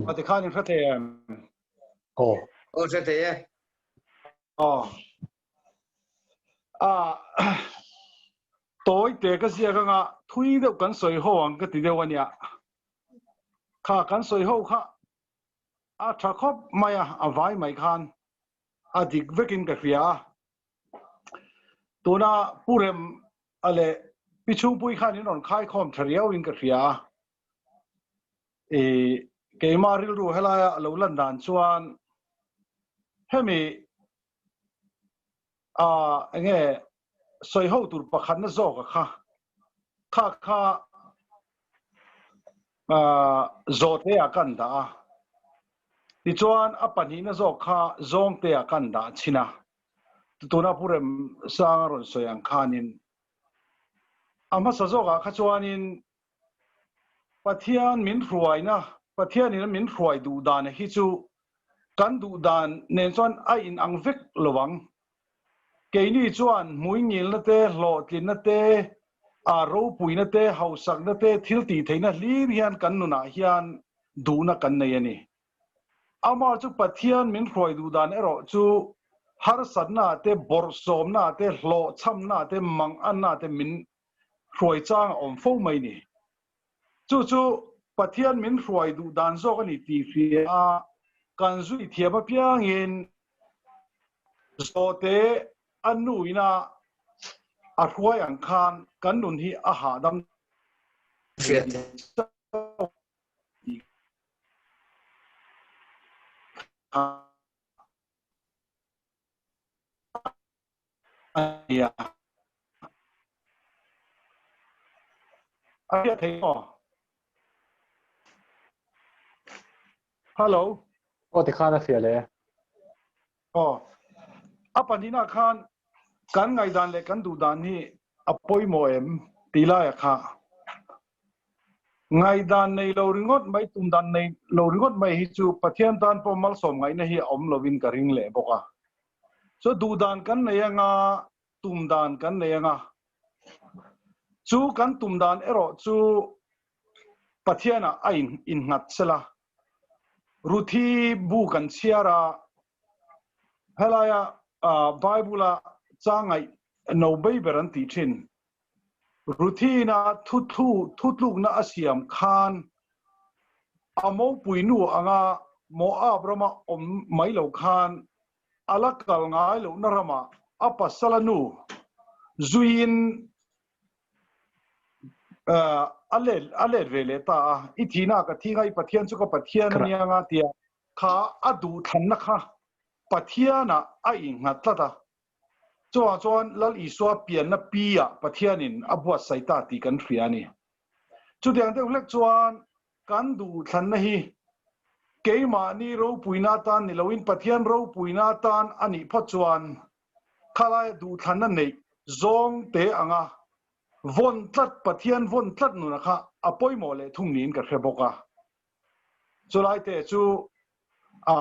A tikhan in hre thei em? Aw. Aw hre thei e. Aw. A tawi te ka ziak anga thui deuh kan sawi ho ang ka ti deuh ania. Kha kan sawi ho kha a tha khawp mai a, a vai mai khan a dik vekin ka hria a. Tuna Pu Rem a leh Pi Chhungpui khan in rawn khaikhawm tha riau in ka hria a. I keimah rilru helaia a lo lan dan chuan hemi a enge sawi ho tur pakhatna zawk a kha kha kha zawhte ah kan dah a, tichuan a pahnihna zawk kha zawngte ah kan dah chhin a, tuna Pu Remsanga rawn sawi ang khanin a hmasa zawkah kha chuanin Pathian min hruaina, Pathianin a min hruai duh dan hi chu kan duh dan nen chuan a inang vek lo ang. Keini chuan hmuingilna te, hlawhtlinna te, ropuina te, hausakna te, thil tihtheihna hlir hian kan nunah hian duhna kan nei a ni. Amah chu Pathian min hruai duh dan erawh chu harsatna te, bawrhsawmna te, hlawhchhamna te, manganna te min hruai chang a awm fo mai ni. Chu chu Pathian min hruai duh dan zawk a ni tih hria a, kan zui thiam apiangin zawhte a nu ina a hruai ang khan kan nun hi a hahdam thei chauh tih kha a ni a. A hriat thei maw? Hello. Aw tikhan a fiah leh e. Aw. A pahnihna khan kan ngaihdan leh kan duhdan hi a pawimawh em tih laia kha. Ngaihdan nei lo ringawt mai, tumdan nei lo ringawt mai hi chu Pathian tan pawh malsawm ngaihna hi a awm lovin ka ring leh bawk a. Chu duhdan kan nei anga, tumdan kan nei anga. Chu kan tumdan erawh chu Pathianah a innghat sela. Ruthi bu kan chhiar a, helaia Bible-a changaih no bei ber an tih thin. Ruthina thu thutlukna a siam khan a mopui nu anga Moab rama awm mai lo khan a la kal ngai lohna ramah a pasala nu zuiin a let a let ve leh ta a, I thihna ka thi nga, i Pathian chu ka Pathian a nia nga tia kha a duhthlanna kha Pathianah a innghat tlat a. Chuvang chuan Lal Isua pianna pi-ah Pathianin a buatsaih ta tih kan hria a ni. Chutiang deuh hlek chuan kan duhthlanna hi keimahni ropuina atan ni loin Pathian ropuina atan a nih phawt chuan khalaia duhthlanna neih zawng te anga vawn tlat Pathian vawn tlat nuna kha a pawimawh leh thung niin ka hre bawk a. Chulai te chu a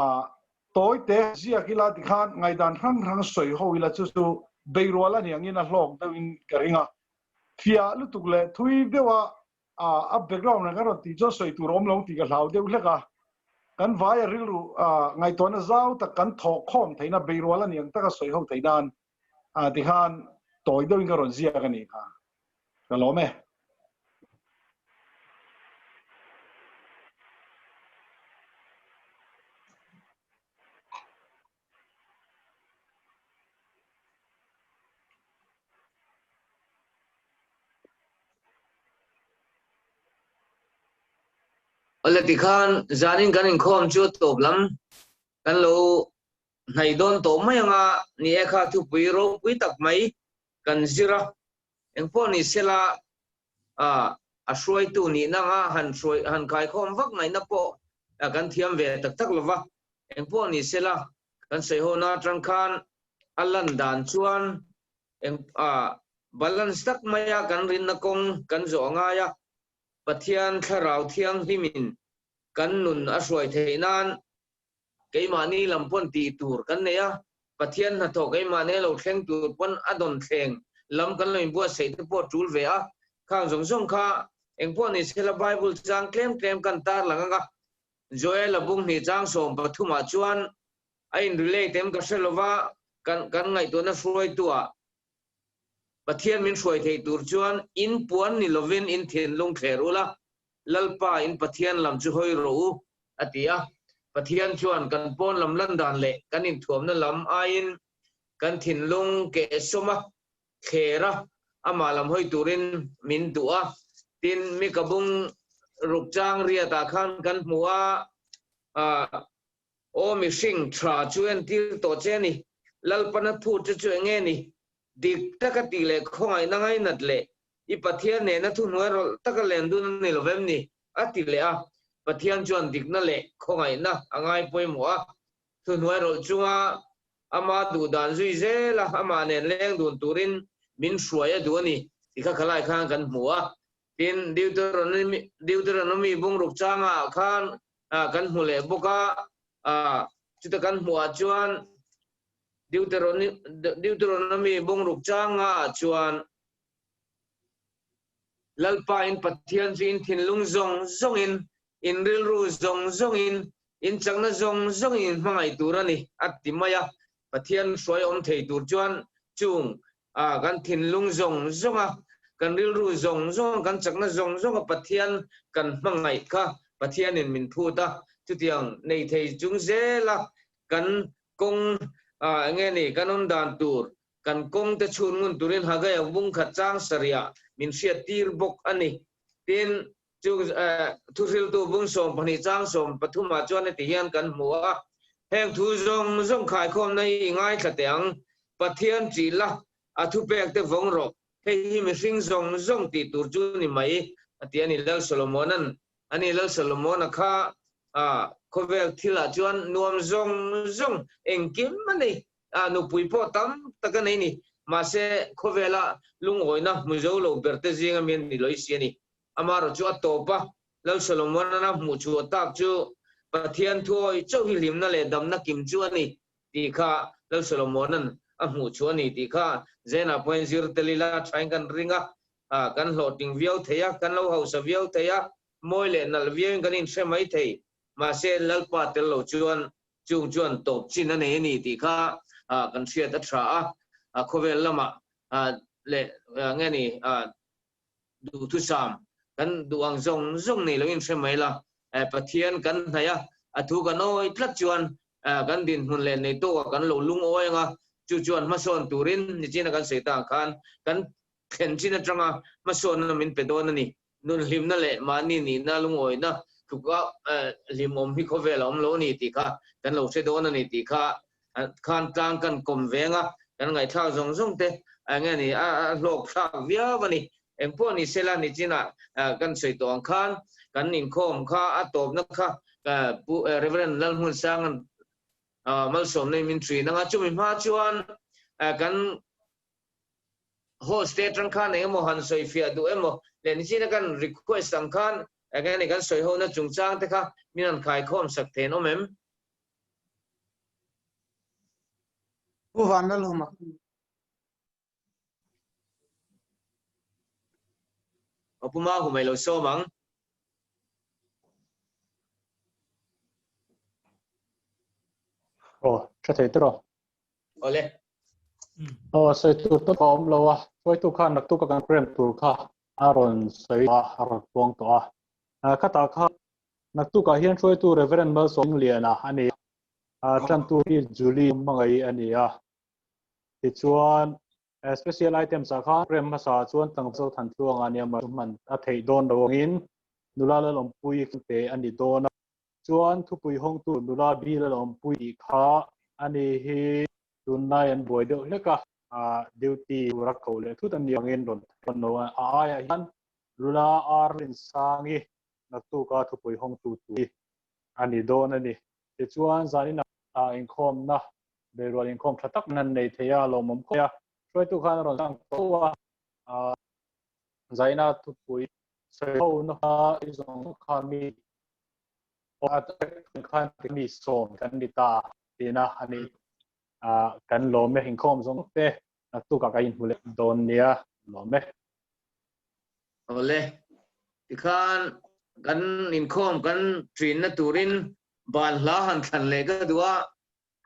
tawi te ziak ila tikhan ngaihdan hrang hrang sawi ho ila chu chu beirual a ni angin a hlawk deuhin ka ring a. Fiah lutuk leh thui deuha a background reng a rawn tih chuan sawi tur a awm lo tih ka hlau deuh hlek a. Kan vaia rilru ngaihtuahna zau tak kan thawh khawm theihna beirual a ni ang taka sawi ho theih nan tikhan tawi deuhin ka rawn ziak a nih kha. Ka lawm e. Awle tikhan zanin kan inkhawm chu tawp lam kan lo hnaih dawn tawh mai anga ni e kha thupui ropui tak mai kan zir a. Engpawh ni sela a hruaitu nihna anga han hruai han khaikhawm vak ngaihna pawh kan thiam ve tak tak lova. Engpawh ni sela kan sawiho-na atang khan a lan dan chuan eng balance tak maia kan rinna kawng kan zawh a ngai a, Pathian Thlarau Thianghlimin kan nun a hruai theih nan keimahni lam pawn tih tur kan nei a, Pathian hnathawh keimahni lo thleng tur pawn a dawn thleng lam kan lo inbuatsaih te pawh tul ve a, khang zawng zawng kha engpawh ni sela Bible chang tlem tlem kan tarlang ang a, Joel a bung hnih chang 13 ah chuan a in relate em ka hre lova, kan kan ngaihtuahna hruaitu ah Pathian min hruai theih tur chuan in puan ni lovin in thinlung thler ula, Lalpa in Pathian lam chu hawi rawh u, a ti a. Pathian chuan kan pawn lam lan dan leh kan inthuamna lam aiin kan thinlung kehsawm a, thler a, amah lam hawi turin min duh a. Tin, Mika bung ruk chang riatah khan kan hmu a, Aw mihring, tha chu entir tawh che a ni. Lalpana phut che chu enge ni? Dik taka tih leh khawngaihna ngainat leh i Pathian nena thuhnuai rawlh taka len dun a ni lo vem ni? a ti leh a. Pathian chuan dikna leh khawngaihna a ngai pawimawh a. Thuhnuai rawlh chunga ama duh dan zui zel a, amah nen leng dun turin min hruai a duh a ni ti kha khalai khan kan hmu a. Tin, Deuteronomy, Deuteronomy bungruk changah khan kan hmu leh bawk a, chuta kan hmuhah chuan Deuteronomy, Deuteronomy bungruk changah chuan Lalpa in Pathian chu in thinlung zawng zawngin, in rilru zawng zawngin, in chakna zawng zawngin in hmangaih tur a ni, a ti mai a. Pathian hruai awm thei tur chuan chung kan thinlung zawng zawnga, kan rilru zawng zawnga, kan chakna zawng zawnga Pathian kan hmangaih kha Pathianin min phut a, chutiang nei thei chung zela kan kawng eng nge ni kan awm dan tur, kan kawng te chhun ngun turin Hagaia bung khat chang sarihah min hriat tir bawk a ni. Tin, chu thuhriltu bung 12 chang 13 ah chuan heti hian kan hmu a, Heng thu zawng zawng khaikhawmna hi i ngaithla teh ang, Pathian ṭih la, a thupek te vawng rawh, hei hi mihring zawng zawng tih tur chu ni mai, a ti a ni. Lal Solomona'n a ni, Lal Solomona kha khawvel thilah chuan nuam zawng zawng engkim a nei, nupui pawh tam tak a nei ni, mahse khawvela lungawina hmu zo lo ber te zinga mi a ni lawih si a ni. Amaherawhchu a tawp a, Lal Solomona'n a hmuh chhuah tak chu Pathian thuawi chauh hi hlimna leh damna kim chu a ni tih kha Lal Solomona'n a hmuh chhuah a ni tih kha Zena pawhin zir tel ila thain kan ring a, kan hlawhtling viau thei a, kan lo hausa viau thei a, mawi leh nalh viauin kan inhre mai thei. Mahse, Lalpa tel lo chuan chung chuan tawp chin a nei a ni tih kha kan hriat a tha a, khawvel lamah leh nge ni. Duhthusam kan duh ang zawng zawng nei loin hre mai la, Pathian kan hnaih a, a thu kan awi tlat chuan kan dinhmun leh nei tawkah kan lo lungawi ang a, chu chuan hmasawn turin nichina kan sawi ta ang khan kan thlen chin atanga hmasawnna min pe dawn a ni. Nun hlimna leh mahni nihna lungawina tluka hlimawm hi khawvel a awm lo a ni tih kha kan lo hre dawn a ni tih kha khan tlang kan kawm veng a, kan ngaihthlak zawng zawng te eng nge ni a hlawk thlak viau a ni. Engpawh ni sela nichinah kan sawi tawh ang khan kan inkhawm kha a tawpna kha Pu Rev. Lalhmunsanga'n malsawmna in min thin anga chumi hma chuan kan host te atang khan eng emaw han sawi fiah duh emaw leh nichina kan request ang khan eng nge ni kan sawi hona chungchang te kha min han khaikhawm sak thein awm em? Pu Vanlalhuma. Aw Pu Mahuma i lo sawm ang. Aw, tha thei tawh. Awle. Aw, sawi tur tawp a awm lo a, hruaitu khan naktuk a kan rem tur kha a rawn sawi a, a rawn puang tawh a. Khatah khan naktukah hian hruaitu Reverend Malsawmliana a ni a, tantu hi Julie Hmangaih a ni a. Tichuan, special items ah khan rem hmasa chuan tlangval Thantluanga nia mar hman a theih dawn lo angin nula Lalawmpuii te a ni dawn a. Chuan thupui hawngtu nula Bi Lalawmpui tih kha a ni hi tunlai an buai deuh hlek a, duty tura ko leh thut a ni angin rawn thawn lo a, a aiah hian nula Ar Rinsangi naktuka thupui hawngtu tur hi a ni dawn a ni. Tichuan zaninah inkhawmna beirual inkhawm tha tak nan nei thei a, lawmawm khawp mai a, hruaitu khan a rawn sang tho a, zaina thupui sawi ho na kha i zawng kha mi khan mi sawm kan ni ta tina a ni kan lawm e inkhawm zawng te naktukah ka inhmu leh dawn nia lawm e. Awle, tikhan kan inkhawm kan trinna turin ban hla han thlan leh ka duh a,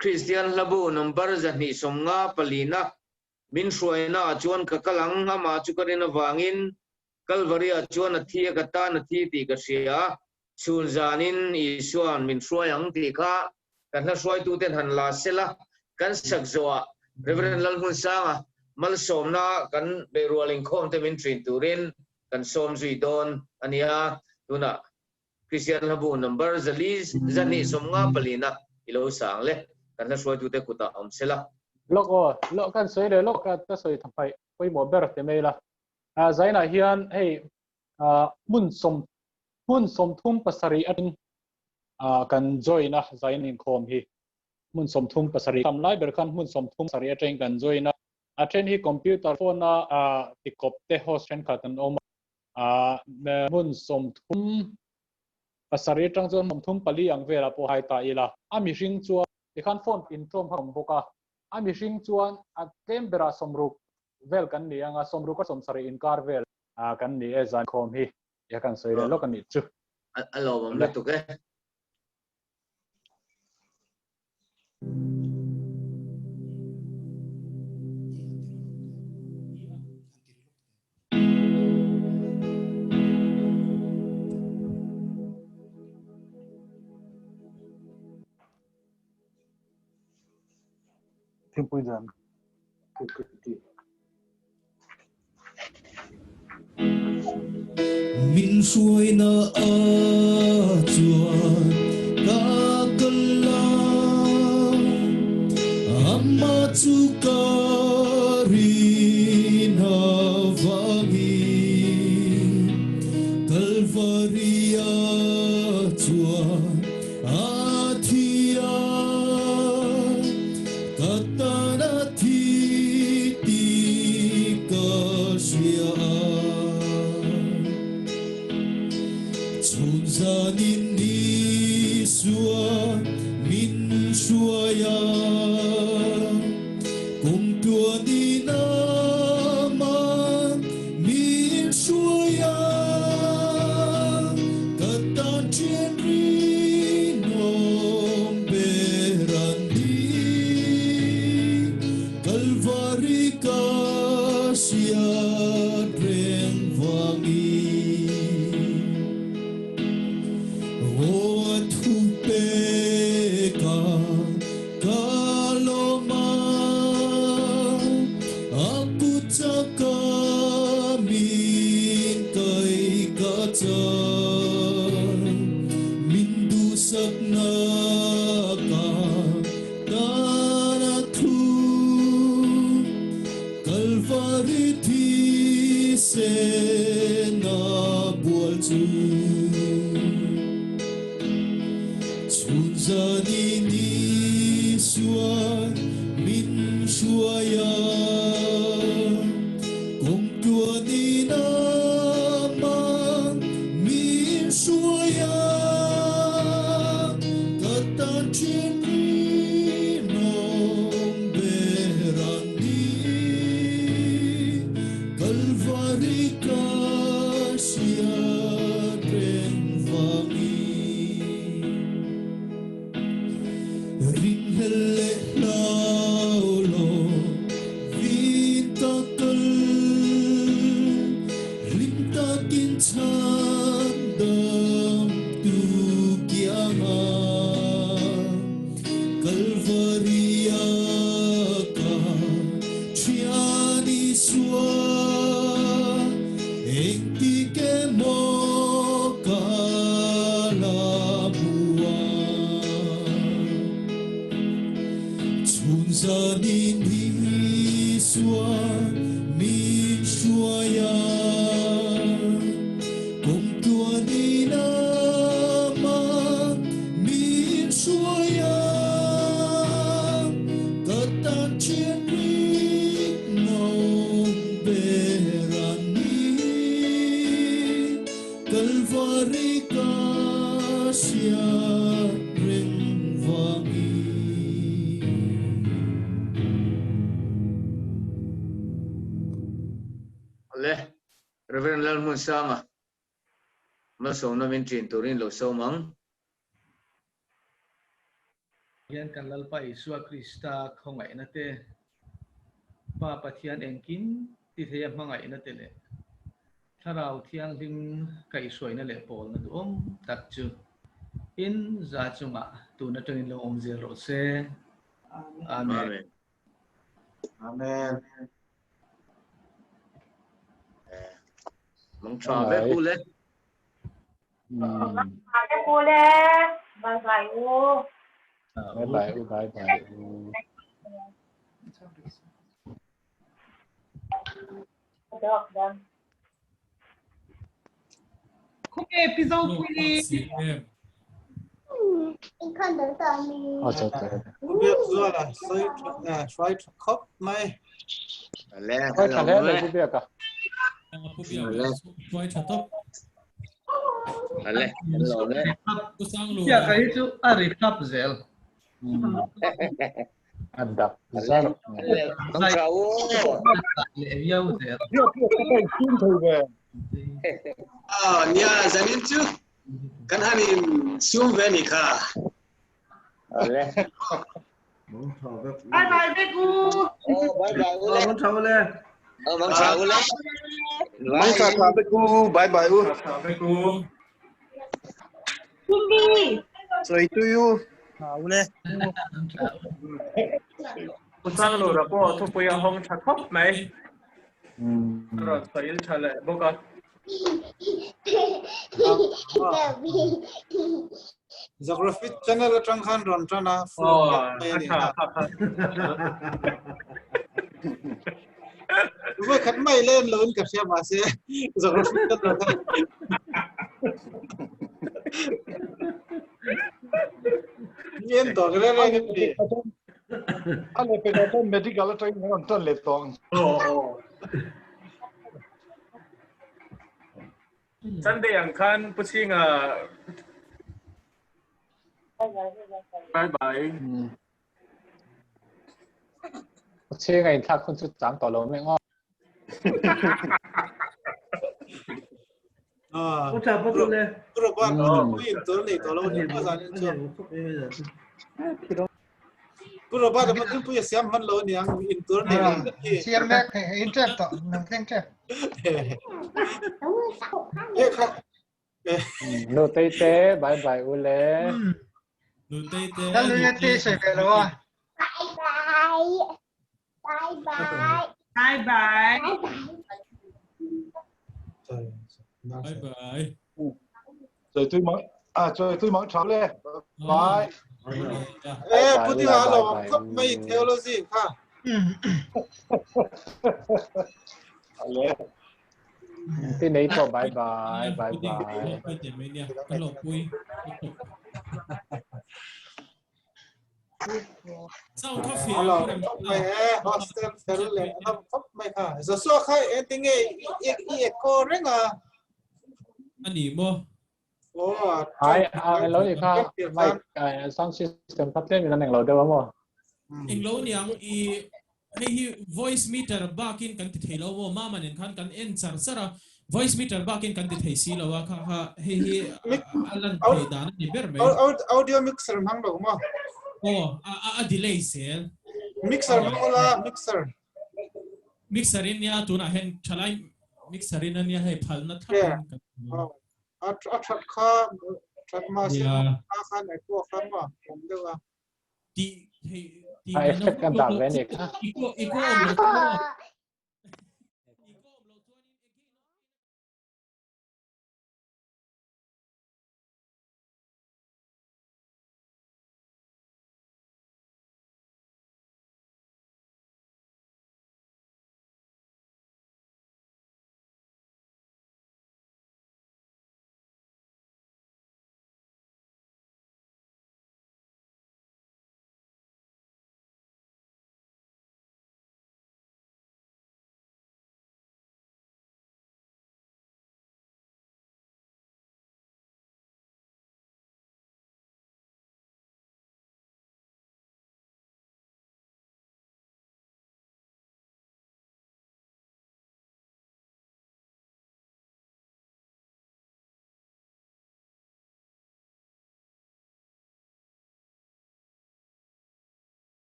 Kristian hlabu number 254 min hruaina ah chuan ka kal ang, amah chu ka rin avangin Kalvari ah chuan a thi a ka tan a thi tih ka hria a, chhun zanin Isua'n min hruai ang tih kha kan hla hruaituten han la sela, kan sak zawhah Rev. Lalhmunsanga malsawmna kan beihrual inkhawmte min thin turin kan sawm zui dawn a nia. Tunah Kristian hlabu number 400 254 i lo sang le, kan hla hruaitute kutah awm sela. Lawk aw, lawk kan sawi leh lawk ka sawi tha hmaih pawimawh ber ti mai la. Zainah hian hei hmun sawm hmun 37 atangin kan join a zain inkhawm hi hmun 37 tam lai ber khan hmun 37 atangin kan join a a then hi computer phone a tikawp te host thenkhat an awm a hmun 37 atang chuan 34 ang velah pawh hai ta ila a mihring chuan tikhan phone intawm kha awm bawk a a mihring chuan a tlem berah 60 vel kan ni anga 60 a 70 inkar vel kan ni e zan khawm hi ya kan sawi leh lawk a nih chu. A lawmawm lutuk e. Thingpui dan. Min hruaina a chuan ka kal a, amah chu ka rin avangin Kalvaria chuan a thi a, ka tan a thi tih ka hria a. Chhun zanin Isua min hruai a, kum tluanin amah min hruai a, ka tan thian rinawm ber a ni. Kalvari ka hriat reng vangin. pek a ka lawm a, a kut chak a min kai ka chan, min duhsakna ka tan a thu. Kalvari thisen a bual chu. Chhun zanin Isuan min hruai a, kawng tluanin amah min hruai a, ka tan thin rinawm ber an ni. Kalvari ka hriat reng vangin ringhlel leh hlau lo vin ka kal, hlim takin chhan dam tu kianga Kalvaria ka thian Isua engtik emaw ka la hmu a. Chhun zanin Isua min hruai a, kawng tluanin amah min hruai a, ka tan thian rinawm ber a ni. Kalvari ka hriat reng vangin. Awle, Reverend Lalhmunsanga, malsawmna min ṭin turin lo sawm ang. Hian kan Lalpa Isua Krista khawngaihna te, Pa Pathian engkim ti theia hmangaihna te leh Thlarau Thianghlim kaihhruaina leh pawlna duhawm tak chu in za chungah tun atangin lo awm zel rawh se. Amen. Amen. Mang tha vek u le. Tha vek u le. Bye bye u. Bye bye u bye bye u. Khuke pi zo pui. Biak zuala sawi hruai tha khawp mai. Le Hruai tha hle mai Pu Biaka. Pu Biaka hruai tha tawp. Ale kan lo le. Pu Sanglu. Biaka hi chu a ri thlap zel. A dak zar. Mang tha u. Leh viau zel. Biak biak ka kai sim thei ve. Ah, nia zanin chu kan han in sum ve ni kha. Ale. Bye bye vek u. Oh, bye bye u le. Mang tha u le. Oh, mang tha u le. Mang tha tha vek u, bye bye u. Tha vek u. Hindi. Sawi tui u. Tha u le. Pu Sanglura pawh thupui a hawng tha khawp mai. A rawn sawi tha leh bawk a. Geography channel atang khan rawn tan a full Oh, khawp mai a a ni tha kha. kha kha. Voi khat mai len lo in ka hria mahse geography channel kha. Ni en tawh ka reng reng ni. A leh pekah chuan medical atangin kan rawn tan leh tawh ang. Aw aw. Sunday ang khan Pu Chhinga Bye bye. Pu Chhinga inthlak hun chu chang tawh lo mai ngaw. Ah. Pu tha pu tu le. Pu Roban, pu in tur nei tawh lo ni ma zan in chu. Pu Roban a man pui a siam hman lo niang in tur nei lo hi. Siam mek in trep tawh nang thleng trep. E kha. Nu tei te bye bye u le. Nutei te. Lalui te sawi ve lo a. Bye bye. Bye bye. Bye bye. Bye bye. Choi tui mang à choi tui mang tha le. Bye. Eh puti ha lo khop mai theology kha. Le. Ti nei to bye bye bye bye. Bye te mai nia. Ka lo pui. Sound kha fi Alo khop mai e hostel fel le anam khop mai kha. Joshua kha entinge i i echo renga. Ani mo. Oh, Ai a lo ni kha mic sound system kha tlem in an englo deuh a maw? Englo niang i hei hi voice meter bakin kan ti thei lo maw mama nen khan kan en char char a voice meter bakin kan ti thei si lo a kha kha hei hi a lan thei dan a ni ber mai. Audio mixer hmang lo maw? Aw a delay zel. Mixer hmang ula mixer. Mixer in nia tunah hian thalai mixer in ania hei phalna thlap in kan A that kha that ma se a khan ai pawh kha ma awm deuh a. Ti thei ti A effect a dah ve a ni kha. Iko iko awm lo chu maw?